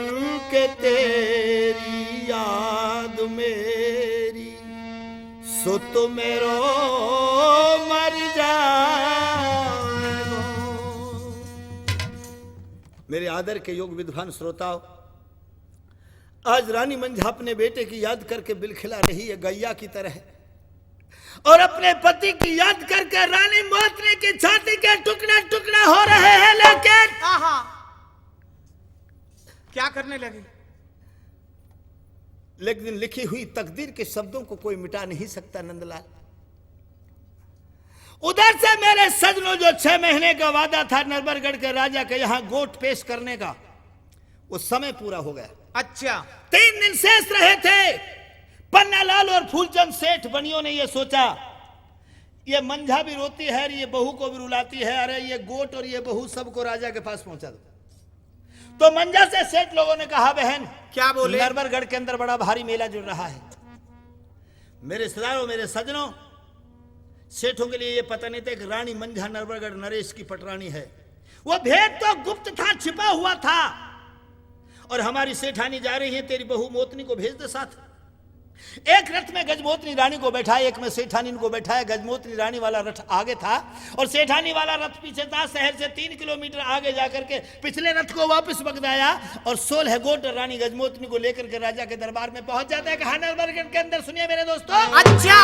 के तेरी याद मेरी, सुत मेरो मर जाएगो। मेरे आदर के योग विद्वान श्रोताओं, आज रानी मंझा अपने बेटे की याद करके बिलखिला रही है गैया की तरह, और अपने पति की याद करके रानी मोतनी की छाती के टुकड़ा टुकड़ा हो रहे हैं। लेकिन आहा। क्या करने लगी? लेकिन लिखी हुई तकदीर के शब्दों को कोई मिटा नहीं सकता नंदलाल। उधर से मेरे सजनों, जो छह महीने का वादा था नरबरगढ़ के राजा के यहाँ गोट पेश करने का, वो समय पूरा हो गया। अच्छा। तीन दिन शेष रहे थे। पन्नालाल और फूलचंद सेठ बनियों ने ये सोचा, ये मंझा भी रोती है और ये बहू को भी रुलाती है, अरे ये गोट और ये बहू सबको राजा के पास पहुंचा दो। तो मंझा से सेठ लोगों ने कहा, बहन, क्या बोले? नरबरगढ़ के अंदर बड़ा भारी मेला जुड़ रहा है। मेरे रिश्तेदारों, मेरे सजनों, सेठों के लिए ये पता नहीं था कि रानी मंझा नरबरगढ़ नरेश की पटरानी है। वो भेद तो गुप्त था, छिपा हुआ था। और हमारी सेठानी जा रही है, तेरी बहू मोतनी को भेज दे साथ। एक रथ में गजमोतनी रानी को बैठाया, एक में सेठानी को बैठाया। गजमोतनी रानी वाला रथ आगे था और सेठानी वाला रथ पीछे था। शहर से तीन किलोमीटर आगे जाकर के पिछले रथ को वापस बगदाया और सोलह गोट रानी गजमोतनी को लेकर के राजा के दरबार में पहुंच जाता है। कहा नरबरगढ़ के अंदर, सुनिए मेरे दोस्तों। अच्छा।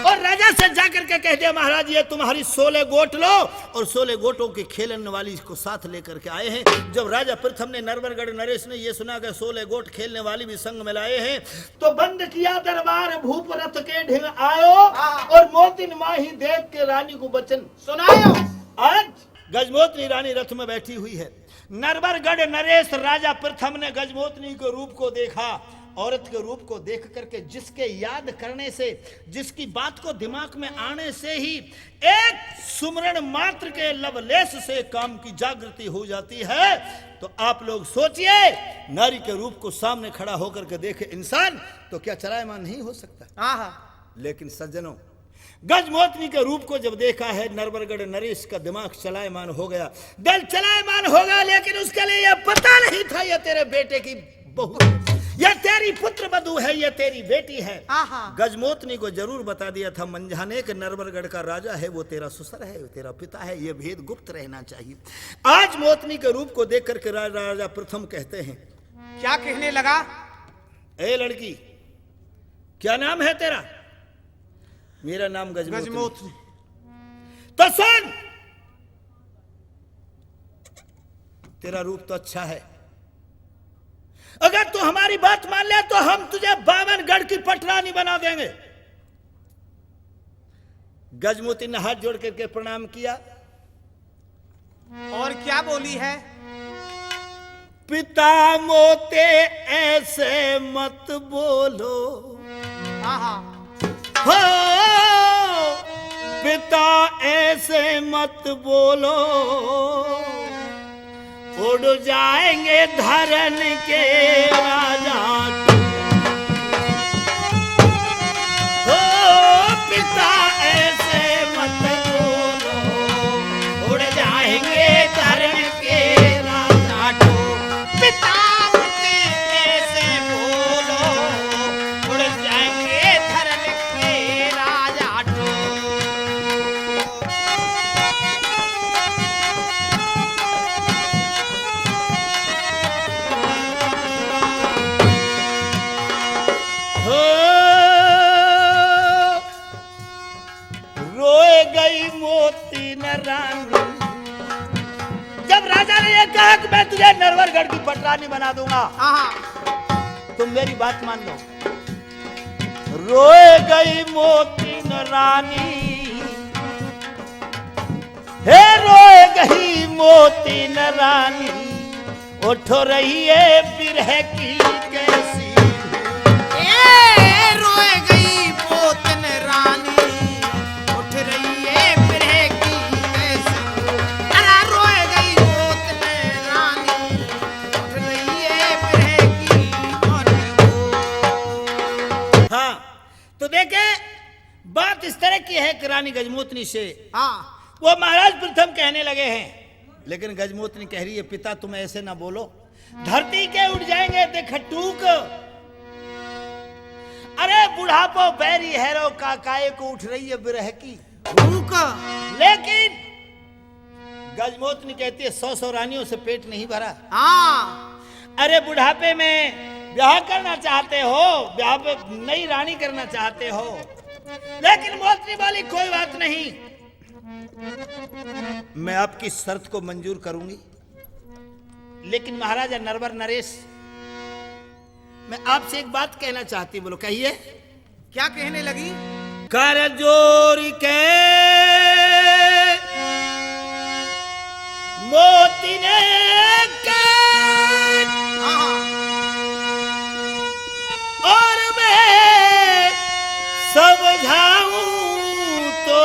और राजा से जाकर के कह दिया, महाराज, ये तुम्हारी सोलह गोट लो, और सोलह गोटों के खेलने वाली को साथ लेकर के आए हैं। जब राजा प्रथम ने, नरबरगढ़ नरेश ने ये सुना कि सोलह गोट खेलने वाली भी संग में लाए हैं, तो बंद किया दरबार भूप रथ के ढिंग आयो, हाँ। और मोतिन माही देख के रानी को वचन सुनायो। आज गजमोतनी रानी रथ में बैठी हुई है। नरबरगढ़ नरेश राजा प्रथम ने गजमोतनी के रूप को देखा। औरत के रूप को देख करके जिसके याद करने से, जिसकी बात को दिमाग में आने से ही एक सुमरण मात्र के लवलेश से काम की जागृति हो जाती है। तो आप लोग सोचिए, नारी के रूप को सामने खड़ा होकर के देखे इंसान, तो क्या चलायमान नहीं हो सकता? आहा। लेकिन सज्जनों, गजमोतनी के रूप को जब देखा है, नरबरगढ़ नरेश का दिमाग चलायमान हो गया, दिल चलायमान हो गया, लेकिन उसके लिए यह पता नहीं था, यह तेरे बेटे की बहू है, यह तेरी पुत्र वधू है, यह तेरी बेटी है। आहा। गजमोतनी को जरूर बता दिया था मंझा ने कि नरबरगढ़ का राजा है, वो तेरा ससुर है, वो तेरा पिता है, यह भेद गुप्त रहना चाहिए। आज मोतनी के रूप को देख करके रा-, राजा प्रथम कहते हैं, क्या कहने लगा? ए लड़की, क्या नाम है तेरा? मेरा नाम गजमोतनी। गजमोतनी। तो सुन, तेरा रूप तो अच्छा है, अगर तू हमारी बात मान ले तो हम तुझे बावनगढ़ की पटरानी बना देंगे। गजमोती ने हाथ जोड़ करके प्रणाम किया। और क्या बोली है? पिता मोते ऐसे मत बोलो। आहा। हो, पिता ऐसे मत बोलो, उड़ जाएंगे धरन के राजा। हो, पिता ऐसे मत बोलो, पटरानी बना दूंगा। हाँ, हाँ। तुम मेरी बात मान लो। रोए गई मोतिन रानी, हे रोए गई मोतिन रानी, उठ रही है बिरह की कैसी। ए, रोए गई मोतिन रानी, उठ रही है बिरह की कैसी। अरे रोए गई मोतिन रानी, उठ रही है बिरह की मौत को। हाँ, तो देखे, बात इस तरह की है कि रानी गजमोतनी से हाँ। वो महाराज प्रथम कहने लगे हैं, लेकिन गजमोतनी कह रही है, पिता तुम ऐसे ना बोलो, धरती के उठ जाएंगे देख टूक। अरे बुढ़ापो बैरी हैरो का, काय को उठ रही है बिरह की भूख। लेकिन गजमोतनी कहती है, सौ सौ रानियों से पेट नहीं भरा। हाँ। अरे बुढ़ापे में ब्याह करना चाहते हो, ब्याह पे नई रानी करना चाहते हो, लेकिन मोतनी बोली, कोई बात नहीं, मैं आपकी शर्त को मंजूर करूंगी, लेकिन महाराजा नरवर नरेश, मैं आपसे एक बात कहना चाहती हूँ। बोलो, कहिए। क्या कहने लगी? कर जोर के मोती ने के हाँ। और मैं समझाऊं तो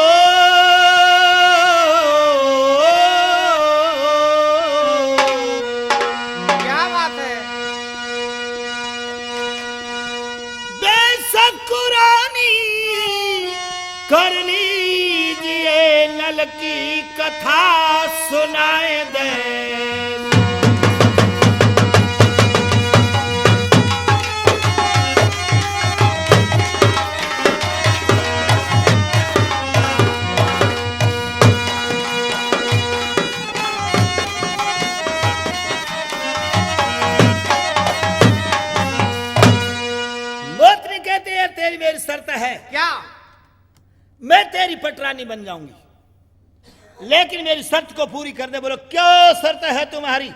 क्या बात है। बेशक रानी कर लीजिए नल की कथा सुनाए दे। मोतनी कहती है, तेरी मेरी शर्त है। क्या? मैं तेरी पटरानी बन जाऊंगी, लेकिन मेरी शर्त को पूरी कर दे। बोलो, क्या शर्त है तुम्हारी?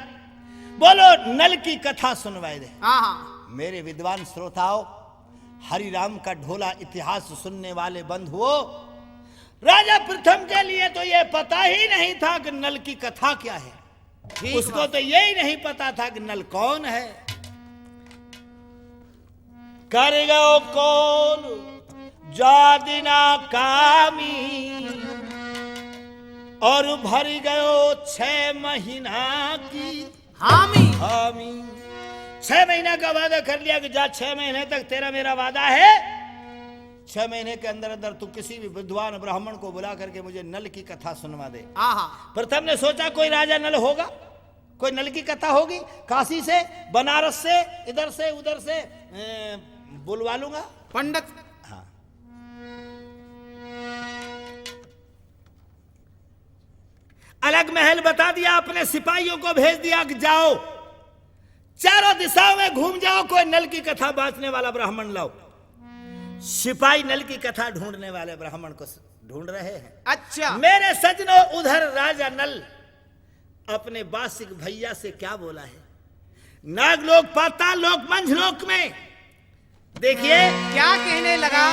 बोलो, नल की कथा सुनवाए दे। हाँ, हाँ। मेरे विद्वान श्रोताओं, हरि राम का ढोला इतिहास सुनने वाले बंधुओं, राजा प्रथम के लिए तो ये पता ही नहीं था कि नल की कथा क्या है। ठीक उसको बात। तो यही नहीं पता था कि नल कौन है। कर गयो कौल जादिना कामी और भर गयो छह महीना की हामी। हामी। छह महीना का वादा कर लिया कि जा, छह महीने तक तेरा मेरा वादा है, छह महीने के अंदर अंदर तू किसी भी विद्वान ब्राह्मण को बुला करके मुझे नल की कथा सुनवा दे। आहा। प्रथम ने सोचा कोई राजा नल होगा, कोई नल की कथा होगी, काशी से, बनारस से, इधर से, उधर से, ए, बुलवा लूंगा पंडित। हाँ। अलग महल बता दिया, अपने सिपाहियों को भेज दिया कि जाओ, चारों दिशाओं में घूम जाओ, कोई नल की कथा बांचने वाला ब्राह्मण लाओ। सिपाही नल की कथा ढूंढने वाले ब्राह्मण को ढूंढ रहे हैं। अच्छा। मेरे सज्जनों, उधर राजा नल अपने बासिक भैया से क्या बोला है? नागलोक, पाताल लोक, मंझलोक में देखिए क्या कहने लगा।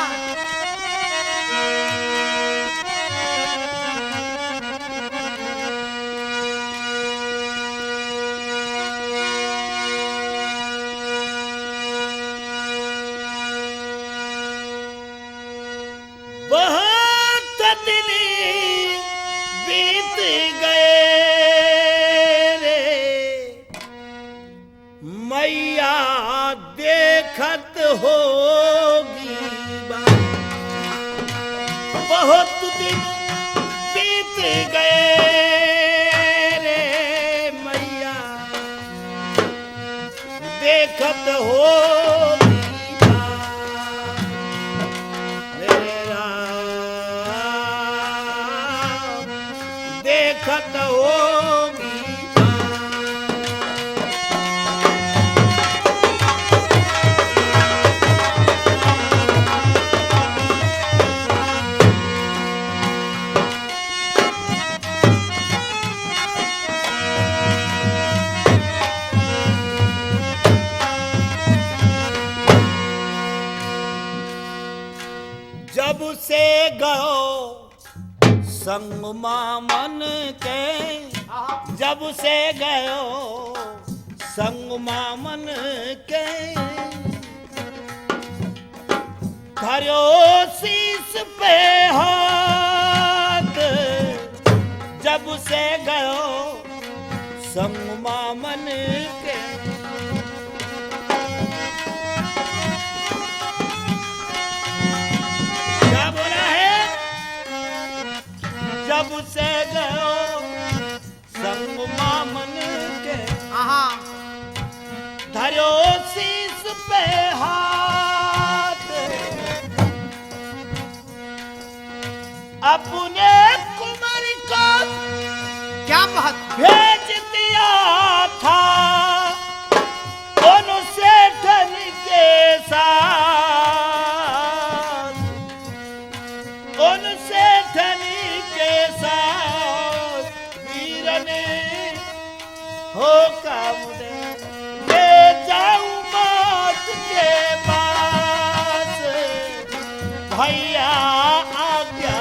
बहुत दिन बीत गए रे, मैया देखत होगी बात। बहुत दिन बीत गए रे मैया, देखत होगी बात। मेरे राम, देखत होगी बात। से गयो संग मामन के, जब से गयो संग मामन के, धर्यो शीश पे हाथ, जब से गयो संग मामन के। क्या बोला है? जब से गयो संग मामन के, आहा। धर्यो शीश पे हाथ, अपने कुंवर को क्या बात। भेज दिया था उन सेठन के साथ, उन सेठन के साथ वीर ने हो काम दे, ले जाऊं मौत के पास, भैया आज्ञा।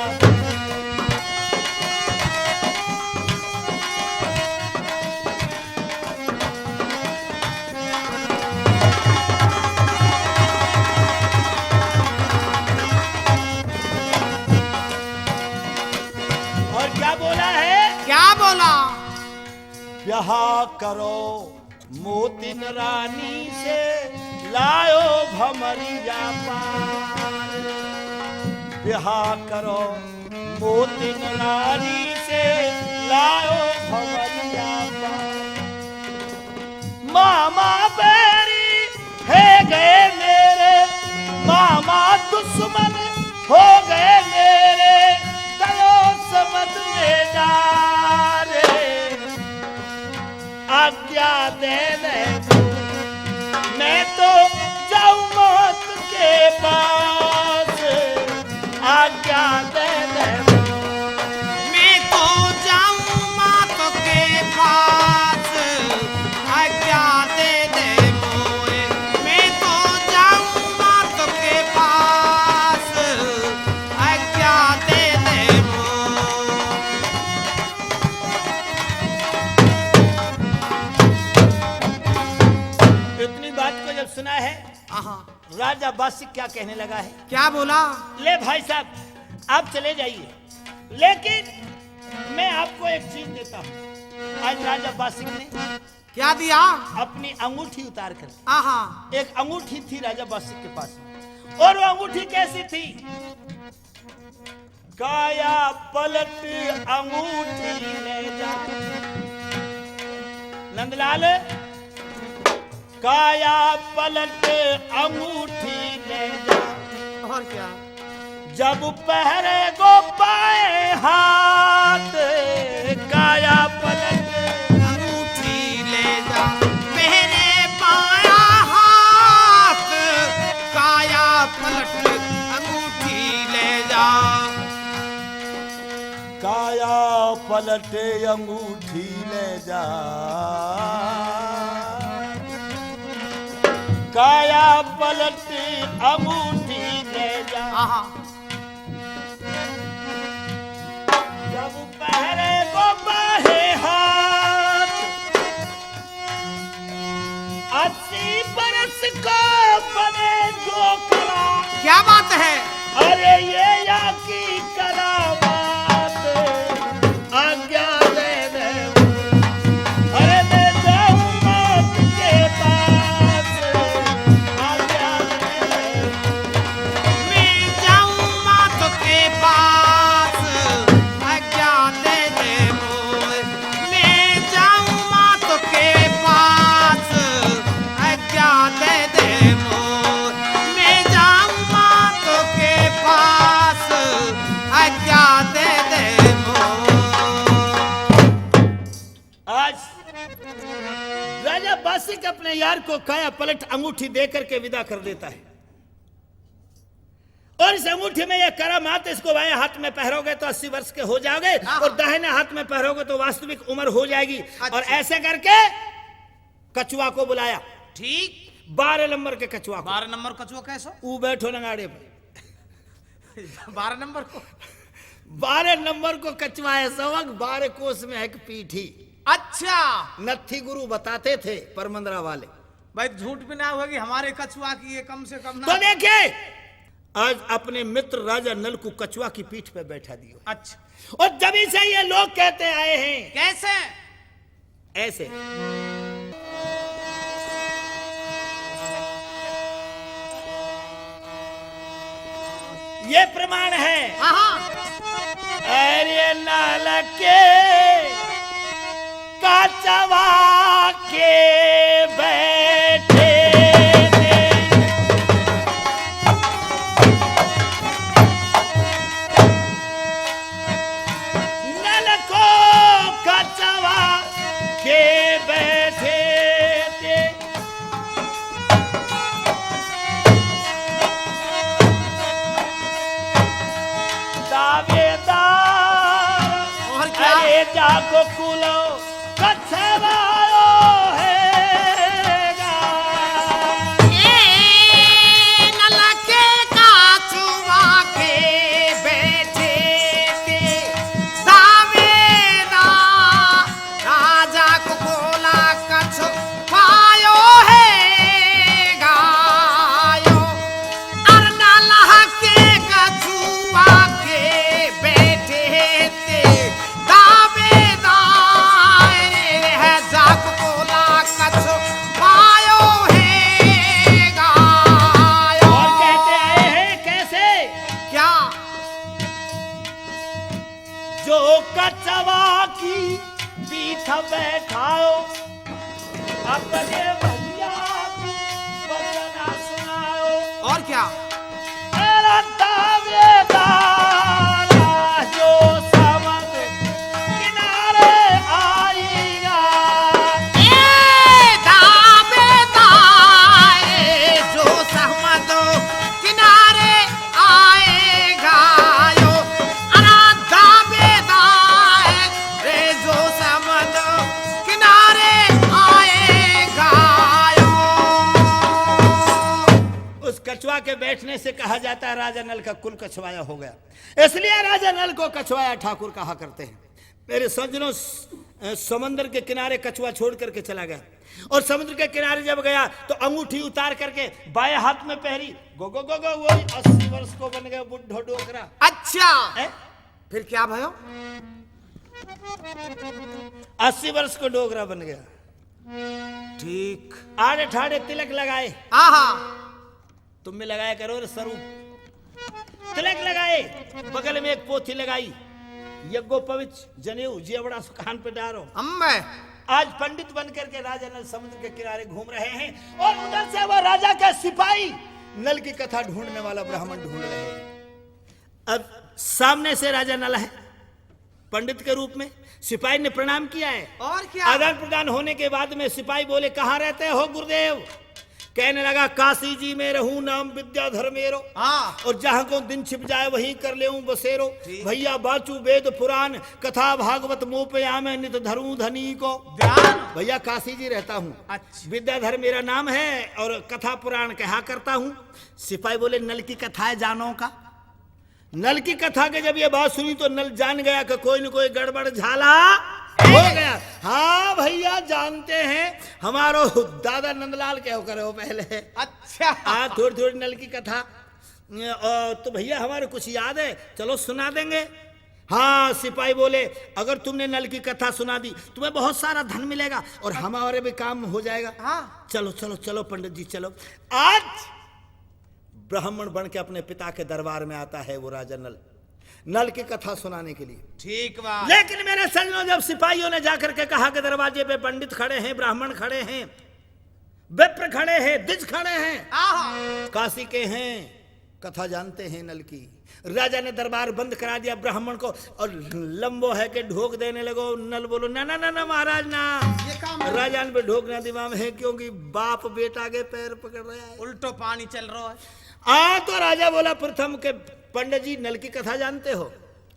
और क्या बोला है? क्या बोला? ब्याह करो मोतिन रानी से, लायो भमरिया पार। ब्याह करो मोतिन रानी से, लायो भमरिया पार। मामा बैरी है गए मेरे, मामा दुश्मन हो गए मेरे, दयो समझ में जा रे। आज्ञा दे दे, मैं तो जाऊं मौत के पास। आज्ञा दे दे, मैं तो जाऊं मौत के पास। आज्ञा दे दे मोए, मैं तो जाऊं मौत के पास। आज्ञा दे दे मोए। इतनी बात को जब सुना है, आहा। राजा बासिक क्या कहने लगा है? क्या बोला? ले भाई साहब, आप चले जाइए, लेकिन मैं आपको एक चीज देता हूँ। आज राजा बासिक ने क्या दिया? अपनी अंगूठी उतार कर, आहा। एक अंगूठी थी राजा बासिक के पास, और वो अंगूठी कैसी थी? काया पलट अंगूठी ले जा। नंदलाल, काया पलट अंगूठी ले जा। और क्या? जब पहरे को पाए हाथ, काया पलट अंगूठी ले जा। मेरे पाया हाथ, काया पलट अंगूठी ले जा। काया पलट अंगूठी ले जा। काया पलट अंगूठी ले जा। आहा। जब पहरे को बाहे हाथ, अस्सी बरस का बने जो कला। क्या बात है? अरे ये या की करामात, आज्ञा दे दे। अरे मैं जाऊं मौत के पास, आज्ञा दे दे। मैं जाऊं मौत के पास, आज्ञा दे दे मोए। मैं जाऊं मौत के पास, आज्ञा दे दे मोए। मैं जाऊं मौत के पास, आज्ञा दे दे मोए। आज राजा बासिक अपने यार को काया पलट अंगूठी दे करके विदा कर देता है। और इस अंगूठी में यह करामात, इसको बाएं हाथ में पहरोगे तो अस्सी वर्ष के हो जाओगे, हाँ। और दाहिने हाथ में पहरोगे तो वास्तविक उम्र हो जाएगी। अच्छा। और ऐसे करके कछुआ को बुलाया। ठीक। बारह नंबर के कछुआ को। बारह नंबर कछुआ कैसा? ऊ बैठो नंगाड़े पे। बारह नंबर को? बारह नंबर को कछुआ है सेवक, बारह कोस में है एक पीठी। अच्छा। नत्थी गुरु बताते थे परमंदरा वाले। भाई, झूठ भी ना होगी, हमारे कछुआ की ये कम से कम ना। तो देखिए, आज अपने मित्र राजा नल को कछुआ की पीठ पे बैठा दियो। अच्छा। और जब से ये लोग कहते आए हैं। कैसे? ऐसे। ये प्रमाण है। हाँ, हाँ। अरे नल के कछुआ के बैठे थे। नल को कछुआ के बैठे थे। दावेदार, और क्या? अरे जागो कुलो कछवायो है गा। ए नलके कछुआ के बैठे थे दावेदार, राजा को बोला कछुआयो है गायो। अर नलह के कछुआ के बैठे थे दावेदार, है जग बोला कछुआयो है गायो। और कहते आए हैं कैसे? क्या? जो कछुआ की पीठ बैठाओ, अपने भैया को बचना सुनाओ। और क्या? अरे दावेदार जो समझ किनारे आएगा। ए दावेदार जो समझ किनारे आएगा यो। अरे दावेदार रे जो समझ किनारे आएगा यो। उस कछुआ के बैठने से कहा जाता है राजा नल का कुल कछवाया हो गया, इसलिए राजा नल को कछवाया ठाकुर कहा करते हैं। मेरे सज्जनों, स-, अ, समुद्र के किनारे कछुआ छोड़ करके चला गया और समुद्र के किनारे जब गया तो अंगूठी उतार करके बाएं हाथ में पहरी, गो गो गो गो, वो अस्सी वर्ष को बन गया बुढ़ो डोकरा। अच्छा। हैं? फिर क्या भयो? अस्सी वर्ष को डोकरा बन गया। ठीक। आड़े ठाड़े तिलक लगाए। आहा। तुम भी लगाया करो रे स्वरूप। तिलक लगाए, बगल में एक पोथी लगाई, यज्ञोपवीत जनेऊ जेवड़ा कान पे डारो। अम्मे। आज पंडित बन करके राजा नल समुद्र के किनारे घूम रहे हैं और उधर से वो राजा का सिपाही नल की कथा ढूंढने वाला ब्राह्मण ढूंढ रहे हैं। अब सामने से राजा नल है, पंडित के रूप में सिपाही ने प्रणाम किया है। और क्या? आदान प्रदान होने के बाद में सिपाही बोले, "कहाँ रहते हो गुरुदेव?" कहने लगा, "काशी जी में रहूं, नाम विद्याधर मेरो।" हाँ। और जहाँ को दिन छिप जाए, वहीं कर लेऊं बसेरो। ठीक। भैया, बाचू वेद पुराण, कथा भागवत मुँह पे आवे, नित धरूं धनी को ध्यान। भैया, काशी जी रहता हूँ। अच्छा। विद्याधर मेरा नाम है और कथा पुराण कहा करता हूँ। सिपाही बोले, "नल की कथा है, जानो का?" नल की कथा के जब ये बात सुनी तो नल जान गया कि कोई न कोई गड़बड़ झाला हो गया। "हाँ भैया, जानते हैं, हमारो दादा नंदलाल के हो करे हो पहले।" अच्छा। हाँ, थोड़ी थोड़ी नल की कथा। और तो भैया, हमारे कुछ याद है, चलो सुना देंगे। हाँ, सिपाही बोले, "अगर तुमने नल की कथा सुना दी, तुम्हें बहुत सारा धन मिलेगा और हमारे भी काम हो जाएगा।" हाँ। "चलो, चलो, चलो पंडित जी, चलो।" आज ब्राह्मण बन के अपने पिता के दरबार में आता है वो राजा नल, नल की कथा सुनाने के लिए। ठीक बात। लेकिन मेरे सज्जनों, जब सिपाहियों ने जाकर के कहा कि दरवाजे पे पंडित खड़े हैं, ब्राह्मण खड़े हैं, विप्र खड़े हैं, द्विज खड़े हैं, आहा। काशी के हैं, कथा जानते हैं नल की। राजा ने दरबार बंद करा दिया ब्राह्मण को और लंबो है के ढोक देने लगो। नल बोलो, "ना, ना, ना, ना महाराज, ना।" ये काम नहीं। राजा ने भी ढोक ना दिवा में है, क्योंकि बाप बेटा के पैर पकड़ रहा है। उल्टो पानी चल रहा है। आ तो राजा बोला, "प्रथम के पंडित जी, नल की कथा जानते हो?"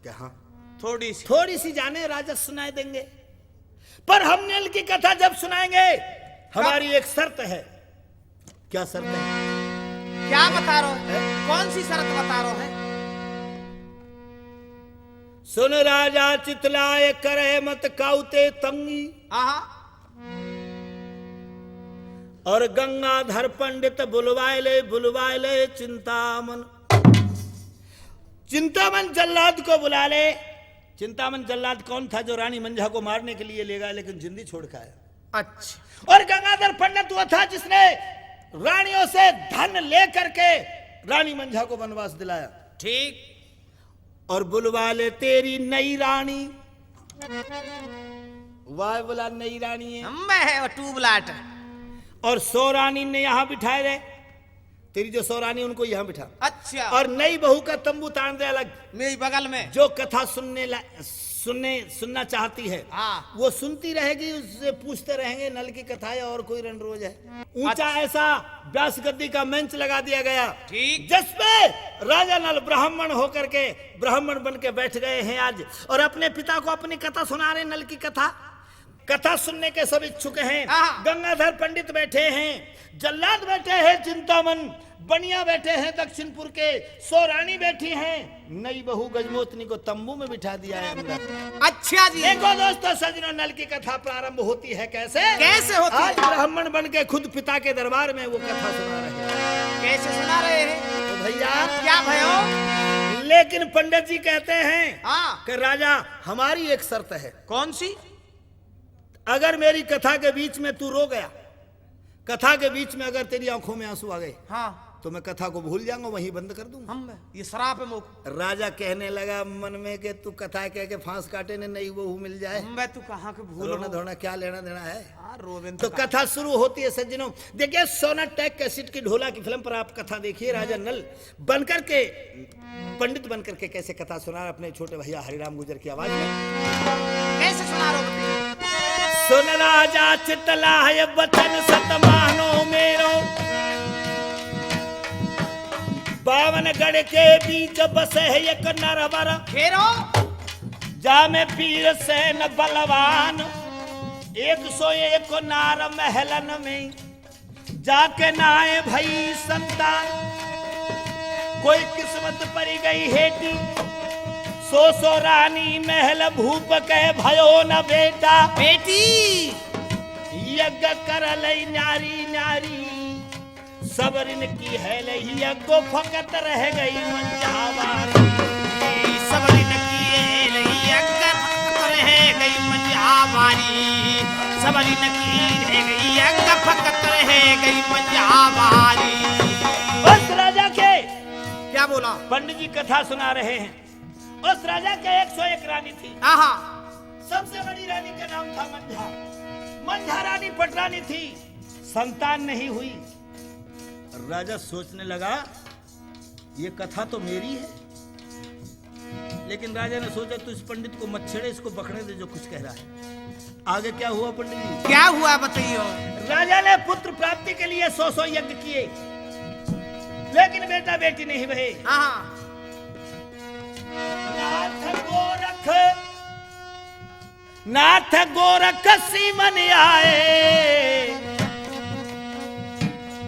क्या? "हाँ।" "थोड़ी सी।" "थोड़ी सी जाने, राजा सुनाए देंगे, पर हम नल की कथा जब सुनाएंगे, हमारी एक शर्त है।" "क्या शर्त है?" क्या बता रहे हो? हैं? कौन सी शर्त बता रहे हो? सुन राजा चितलाए करे मत काउते तंगी। आहा। और गंगाधर पंडित बुलवाए ले, बुलवाए ले चिंतामन। चिंतामन जल्लाद को बुला ले। चिंतामन जल्लाद कौन था जो रानी मंझा को मारने के लिए ले गया लेकिन जिंदी छोड़ के आया? अच्छा। और गंगाधर पंडित वो था जिसने रानियों से धन लेकर के रानी मंझा को वनवास दिलाया। ठीक। और बुलवा ले तेरी नई रानी। वाह, बोला नई रानी है। हम है वो ट्यूबलाइट। और सौ रानी ने यहाँ बिठाए रहे। तेरी जो सौ रानी उनको यहाँ बिठा। अच्छा। और नई बहू का तंबू तान दे अलग। मेरी बगल में। जो कथा सुनने ला-, सुनने, सुनना चाहती है, हाँ। वो सुनती रहेगी, उससे पूछते रहेंगे नल की कथा है और कोई रणरोज है। ऊंचा अच्छा। ऐसा व्यास गद्दी का मंच लगा दिया गया। ठीक। जिसपे राजा नल ब्राह्मण होकर के, ब्राह्मण बन के बैठ गए हैं आज और अपने पिता को अपनी कथा सुना रहे हैं, नल की कथा। कथा सुनने के सब इच्छुक हैं। हाँ। गंगाधर पंडित बैठे हैं, जल्लाद बैठे हैं, चिंतामन बनिया बैठे हैं, दक्षिणपुर के सौ रानी बैठी हैं। नई बहू गजमोतनी को तंबू में बिठा दिया है अंदर। अच्छा जी। देखो दोस्तों, सजनों, नल की कथा प्रारंभ होती है कैसे? कैसे होती आज है? ब्राह्मण बन के खुद पिता के दरबार में वो कथा सुना रहे हैं। कैसे सुना रहे हैं? तो भैया, क्या भयो? लेकिन पंडित जी कहते हैं हाँ। कि राजा, हमारी एक शर्त है। कौन सी? अगर मेरी कथा के बीच में तू रो गया, कथा के बीच में अगर तेरी आंखों में आंसू आ गए, हाँ। तो मैं कथा को भूल जाऊंगा, वहीं बंद कर दूंगा। हम, ये शराप है मोक। राजा कहने लगा मन में कि तू कथा कह के फांस काटे ने, नई बहू मिल जाए। हम, मैं तू कहाँ के भूल रोना हो? धोना क्या लेना देना है? हाँ, रोवे न तो तो कथा शुरू होती है सज्जनों। देखिए, सोना टैक कैसेट की ढोला की फिल्म पर आप कथा देखिए, राजा नल बनकर के, पंडित बनकर के कैसे कथा सुना रहे अपने छोटे भैया हरिराम गुर्जर की आवाज में। कैसे सुना रहे हो? सुन राजा चितलाय बचन सत मानो मेरो, बावन गढ़ के बीच बसे है एक नरवर। खेरो। जा में वीर सेन बलवान, एक सौ एक नार महलन में। जाके नाए भई संतान, कोई किस्मत परी गई हेटी। सौ सौ रानी महल भूप के भयो न बेटा। बेटी। यज्ञ कर लई नारी नारी, सबरिन की है लही यज्ञ फकत रह गई मंझावारी। सबरी नकी रे यज्ञ फकत रह गई मंझावारी। सबरी नकी रे यज्ञ फकत रह गई मंझावारी। उस राजा के क्या बोला? पंडित जी कथा सुना रहे हैं। उस राजा के एक सौ एक रानी थी। आहा। सबसे बड़ी रानी का नाम था मंझा। मंझा रानी पटरानी थी, संतान नहीं हुई। राजा सोचने लगा, ये कथा तो मेरी है, लेकिन राजा ने सोचा, तू इस पंडित को मत छेड़े, इसको बकने दे जो कुछ कह रहा है। आगे क्या हुआ पंडित जी? क्या हुआ बताइयो? राजा ने पुत्र प्राप्ति के लिए सौ सौ यज्ञ किए, लेकिन बेटा बेटी नहीं भए। हाँ। नाथ गोरख नाथ गोरख सीमन आए,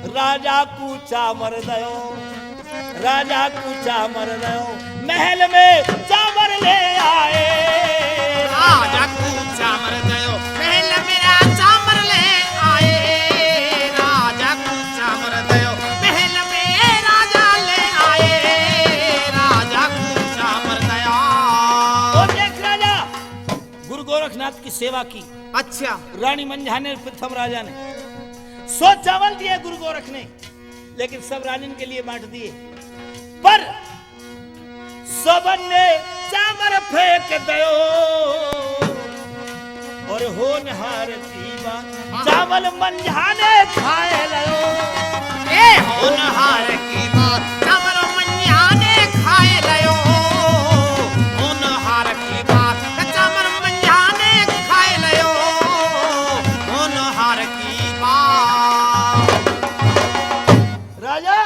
राजा कूचा मर दयो, राजा कूचा मर दयो, महल में चावर ले आए। राजा कूचा मर दयो, महल में चावर ले आए। राजा कूचा मर दयो, महल में राजा ले आए। राजा कूचा मर दयो। और देख राजा, गुरु गोरखनाथ की सेवा की। अच्छा। रानी मंझा ने, प्रथम राजा ने सौ चावल दिए गुरु गोरख ने, लेकिन सब रानिन के लिए बांट दिए। पर सबन ने चावल फेंक दयो और होनहार की बात चावल मंझा ने खाए लयो। ए होनहार की बात चावल मंझा ने खाए लयो। होनहार की बात चावल मंझा ने खाए लयो। होनहार की बात। राजा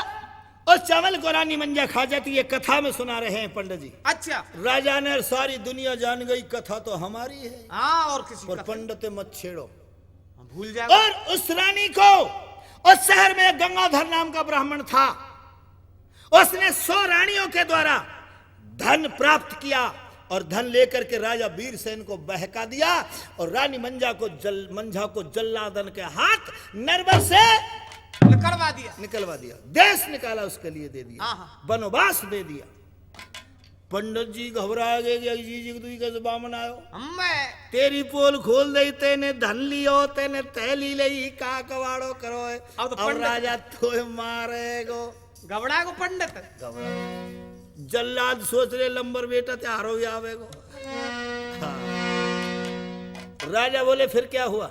और चावल को रानी मंझा खा जाती है, कथा में सुना रहे हैं पंडित जी। अच्छा। राजा ने सारी दुनिया जान गई, कथा तो हमारी है। हाँ, और किसी और कथा पंडित मत छेड़ो। भूल जाएगा। और उस रानी को, उस शहर में गंगाधर नाम का ब्राह्मण था, उसने सौ रानियों के द्वारा धन प्राप्त किया, और धन लेकर के राजा वीरसेन को बहका दिया और रानी मंझा को जल मंझा को जल्लादन के हाथ नरवर से निकलवा दिया। निकलवा दिया, देश निकाला, उसके लिए दे दिया। हाँ, हाँ। वनवास दे दिया। पंडित जी घबरा गए कि "जी जी तू कैसे बामन आयो?" हम मैं तेरी पोल खोल दे, तेने धन लियो, तेने तैली ले, का कवाड़ो करो है। अब तो अब पंडित राजा तो मारेगो। घबरा को पंडित। घबरा। जल्लाद सोच रहे लंबर बेटा त्यारो भी आवेगो। हाँ। राजा बोले, "फिर क्या हुआ?"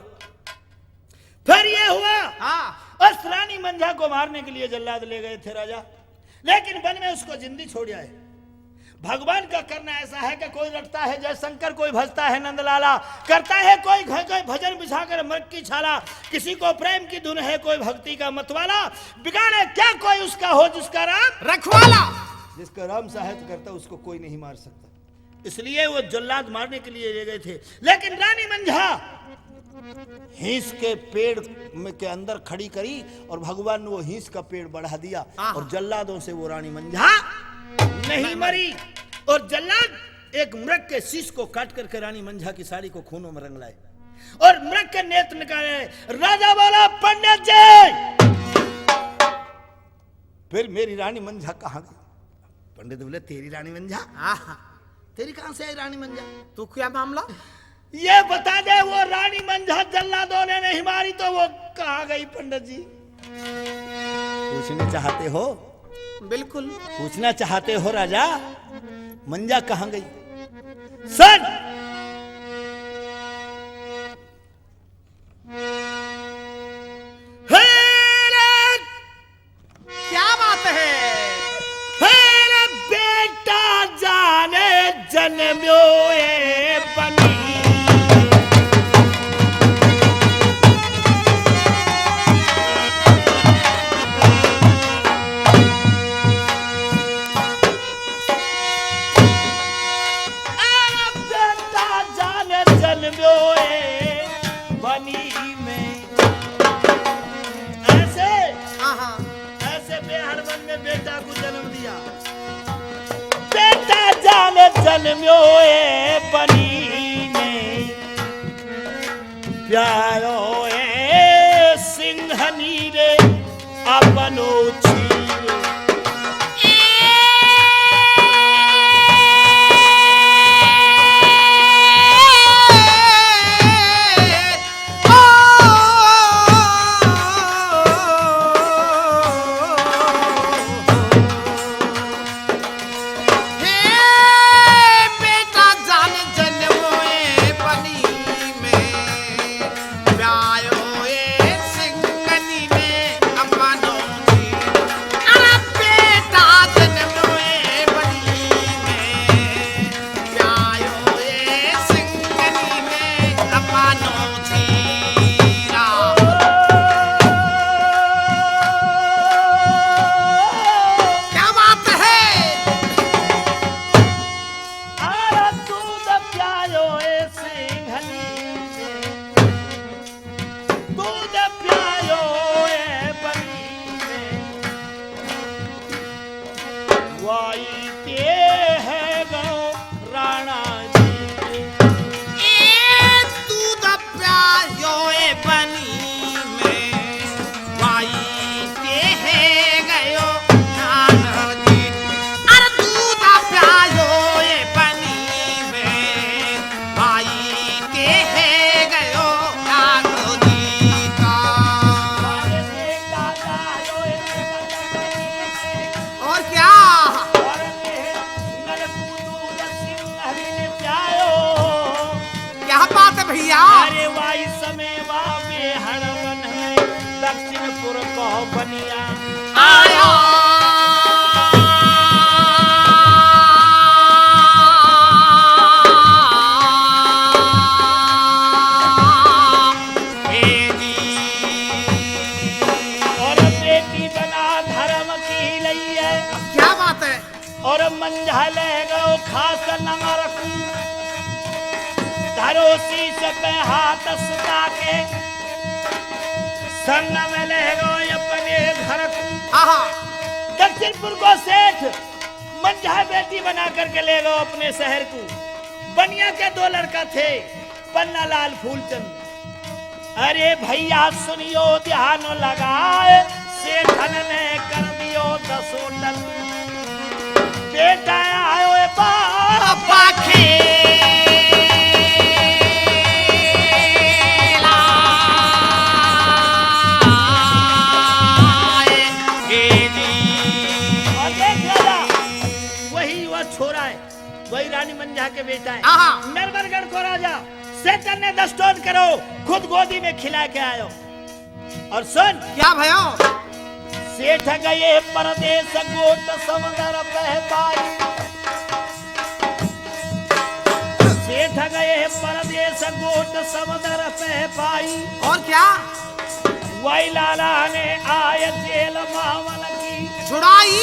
फिर ये हुआ, हाँ। उस रानी मंझा को मारने के लिए जल्लाद ले गए थे राजा, लेकिन वन में उसको जिंदी छोड़ आए। भगवान का करना ऐसा है कि कोई रटता है जयशंकर, कोई भजता है नंदलाला, करता है कोई घ-, कोई भजन बिछाकर मृग की छाला, किसी को प्रेम की धुन है, कोई भक्ति का मतवाला, बिगाड़े क्या कोई उसका हो जिसका राम रखवाला। जिसका राम साहत करता उसको कोई नहीं मार सकता। इसलिए वो जल्लाद मारने के लिए ले गए थे, लेकिन रानी मंझा हींस के पेड़ में, के अंदर खड़ी करी और भगवान ने वो हींस का पेड़ बढ़ा दिया। आहा। और जल्लादों से वो रानी मंझा नहीं मरी। और जल्लाद एक मृग के शीश को काट करके रानी मंझा की साड़ी को खूनों में रंग लाए और मृग के नेत्र निकाले। राजा बोला, "पंडित जी, फिर मेरी रानी मंझा कहाँ गई?" पंडित बोले, "तेरी रानी मंझा?" आहा। "तेरी कहाँ से आई रानी मंझा? तू क्या मामला?" "ये बता दे, वो रानी मंझा जल्लादों ने नहीं मारी तो वो कहाँ गई पंडित जी?" पूछना चाहते हो? बिल्कुल। पूछना चाहते हो राजा, मंझा कहाँ गई? सुन। हे रे! क्या बात है? हे रे बेटा जाने जन्म्यो ए बनी। ए बेटा जाने जन्म्यो ए बनी में। ऐसे, हाँ, हाँ। ऐसे बेहड़वन में बेटा को जन्म दिया। बेटा जान जन्म्यो ए बनी में, प्यारो ए सिंघनी रे अपनो छीर। प्यायो ए सिंगनी में अपनो छीरा। क्या बात है? अरे दूध प्यायो ए सिंगनी में, दूध प्यायो ए बनी में। वाई के है गो राणा जी। ए दूध प्यायो ए बनी में, वाई के है गयो राणा जी। अरे दूध प्यायो ए बनी में, भाई के है गयो राघो जी का। और क्या? क्या बात है भैया? अरे वाई समय वा बेहड़वन में दक्षिणपुर को बनिया आया। हे जी। और बेटी बना धर्म की लई है। क्या बात है? और मंझा ले गयो खास नंगर को, धरो शीश पे हाथ सदा के, संग में ले गयो अपने घर को। आहा। दक्षिणपुर को सेठ मन चाहे बेटी बना करके ले लो अपने शहर को। बनिया के दो लड़का थे, पन्ना लाल फूलचंद। अरे भैया सुनियो ध्यान लगाए, सेठन ने कर दियो दसों टन। बेटा आयो ए बाप पाखी। और देख राजा, वही वह छोरा है, वही रानी मंझा के बेटा है। हाँ, हाँ। नरवरगढ़ को राजा सेठन ने दस टोन करो, खुद गोदी में खिला के आयो। और सुन, क्या भयो? सेठ गए परदेस गोट समंदर पह पाई। सेठ गए परदेस गोट समंदर पह पाई। और क्या? वही लाला ने आय जेल मावन की छुड़ाई।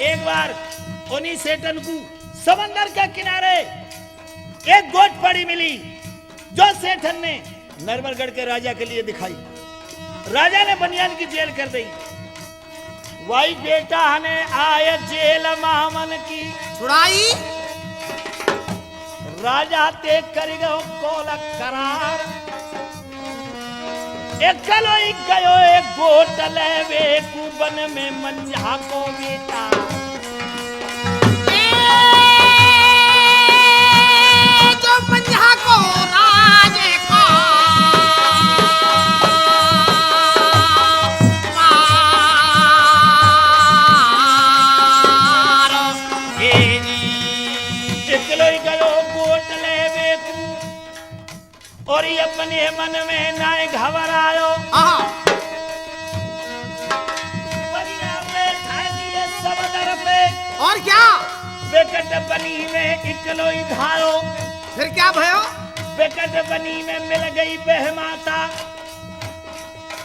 एक बार उन्हीं सेठन को समंदर के किनारे एक गोट पड़ी मिली, जो सेठन ने नरवरगढ़ के राजा के लिए दिखाई। राजा ने बनियान की जेल कर दी। वाई बेटा ने आय जेल मामन की छुड़ाई। राजा ते कर गयो कोल करार। एकलो ही गयो एक गोट लेवे कुबन में मंझा को बेटा। ए, जो मंझा को राज का मारो। ए जी। एकलो ही गयो गोट लेवे कु और ये अपने मन में ना घबरायो। हाँ। बढ़िया बैठा दिए सब दर पे। और क्या? बेकट बनी में इकलो ही धारो। फिर क्या भयो? बेकट बनी में मिल गई बहमाता।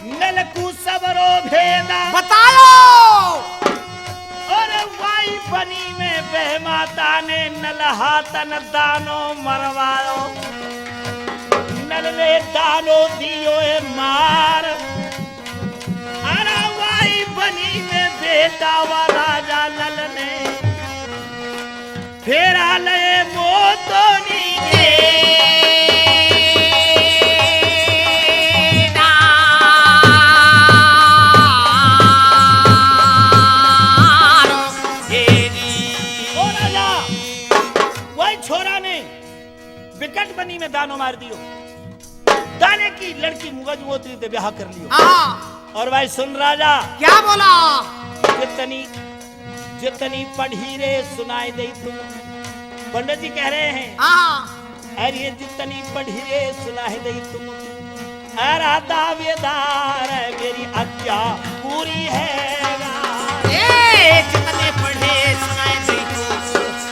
नलकू सबरो भेदा बतायो। और वाई बनी में बहमाता ने नलहातन दानो मरवायो। नल ने दानो दियो ए मार। अरे वाई बनी में बेटा वा राजा नल ने फेरा ले मोतनी के डारो। ओ राजा, वही छोरा ने विकट बनी में दानो मार दियो। दाने की लड़की मुगज मोतरी ते ब्याह कर लियो। हाँ। और भाई सुन राजा। क्या बोला? जितनी, जितनी पढ़ी रे सुनाई दे तुम। पंडित जी कह रहे हैं। हाँ। अरे जितनी पढ़ी रे सुनाई दे तुम। अरे दावेदार मेरी आज्ञा पूरी है। ए, जितने पढ़े सुनाई दे तुम।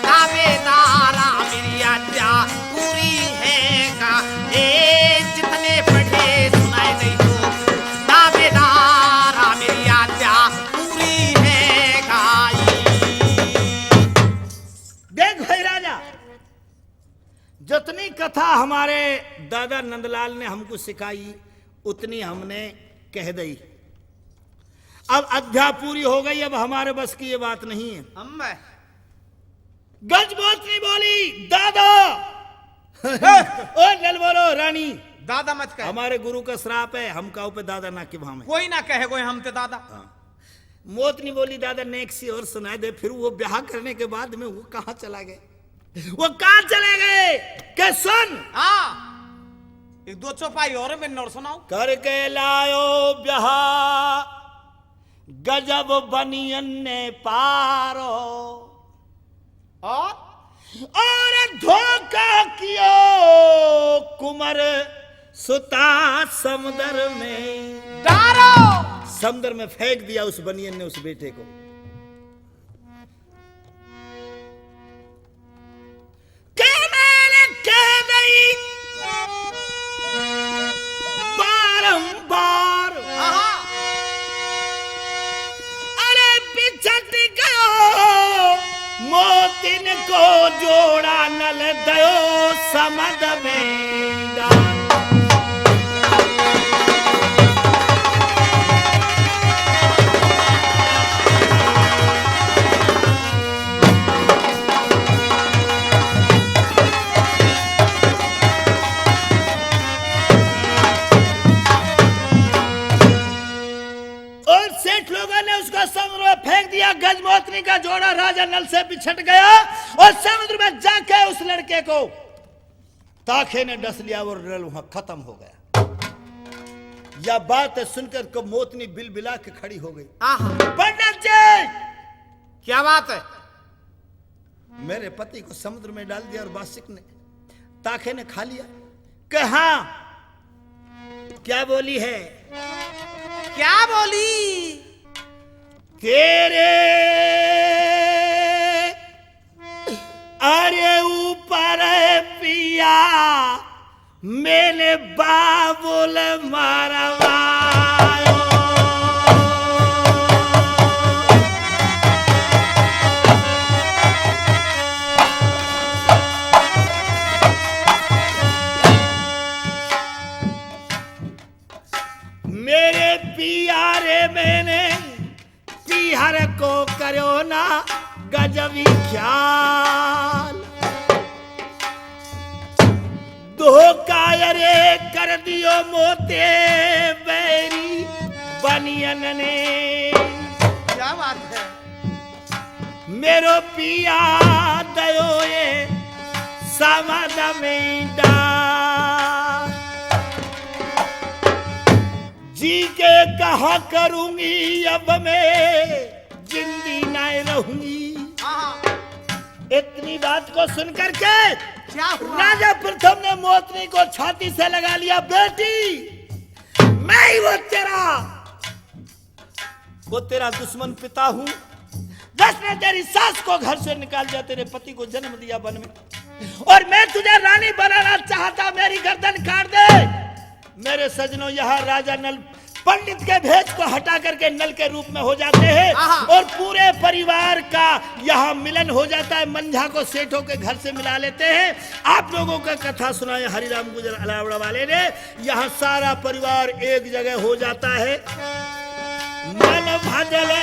दावेदारा मेरी आज्ञा पूरी है गा। ए, जितने पढ़े सुनाई दे तुम। दावेदारा मेरी आज्ञा पूरी है गाई। देख भाई राजा, जितनी कथा हमारे दादा नंदलाल ने हमको सिखाई, उतनी हमने कह दी। अब अध्या पूरी हो गई, अब हमारे बस की ये बात नहीं है। हम गज मोतनी बोली, दादा। ओ नल बोलो रानी। दादा मत कह। हमारे गुरु का श्राप है, हम काऊ पे दादा ना के भावे। कोई ना कहे कोई हम ते दादा। हाँ। मोतनी बोली, दादा नेक सी और सुना दे, फिर वो ब्याह करने के बाद में वो कहाँ चला गए, वो कहाँ चले गए? के सुन। हाँ। एक दो चौपाई और मैंने और सुनाओ। करके लायो ब्याह गजब बनियन ने पारो। और? और धोखा कियो कुमर सुता समुद्र में डारो। समुद्र में फेंक दिया उस बनियन ने उस बेटे को। के मैंने कह दई बारंबार। आहा। अरे बिछट गयो मोतिन को जोड़ा नल दयो समद में डाल। सेठ लोगों ने उसको समुद्र में फेंक दिया। गजमोतनी का जोड़ा राजा नल से बिछट गया और समुद्र में जाके उस लड़के को ताखे ने डस लिया और नल वहां खत्म हो गया। यह बात सुनकर को मोतनी बिलबिला के खड़ी हो गई। आहा। पंडित जी, क्या बात है? मेरे पति को समुद्र में डाल दिया और बासिक ने, ताखे ने खा लिया। कहा, क्या बोली है? क्या बोली? तेरे, अरे ऊपर पिया, मैंने बाबुल मरवायो। मेरे पिया रे, मैंने पीहर को करो ना गजबी ख्याल। धोखा अरे कर दियो मोते बैरी बनियन ने। क्या बात है? मेरो पिया दयो ये समाज में डा। जी के कहा करूंगी अब मैं जिंदी ना रहूंगी। हाँ। इतनी बात को सुन करके क्या हुआ? राजा प्रथम ने मोतनी को छाती से लगा लिया, बेटी, मैं ही वो तेरा, वो तेरा दुश्मन पिता हूँ, जिसने तेरी सास को घर से निकाल दिया, तेरे पति को जन्म दिया वन में, और मैं तुझे रानी बनाना चाहता, मेरी गर्दन काट दे। मेरे सजनों, यहाँ राजा नल पंडित के भेष को हटा करके नल के रूप में हो जाते हैं आहा। और पूरे परिवार का यहाँ मिलन हो जाता है। मंझा को सेठों के घर से मिला लेते हैं। आप लोगों का कथा सुनाए हरिराम गुजर अलावड़ा वाले ने। यहाँ सारा परिवार एक जगह हो जाता है। मन भजले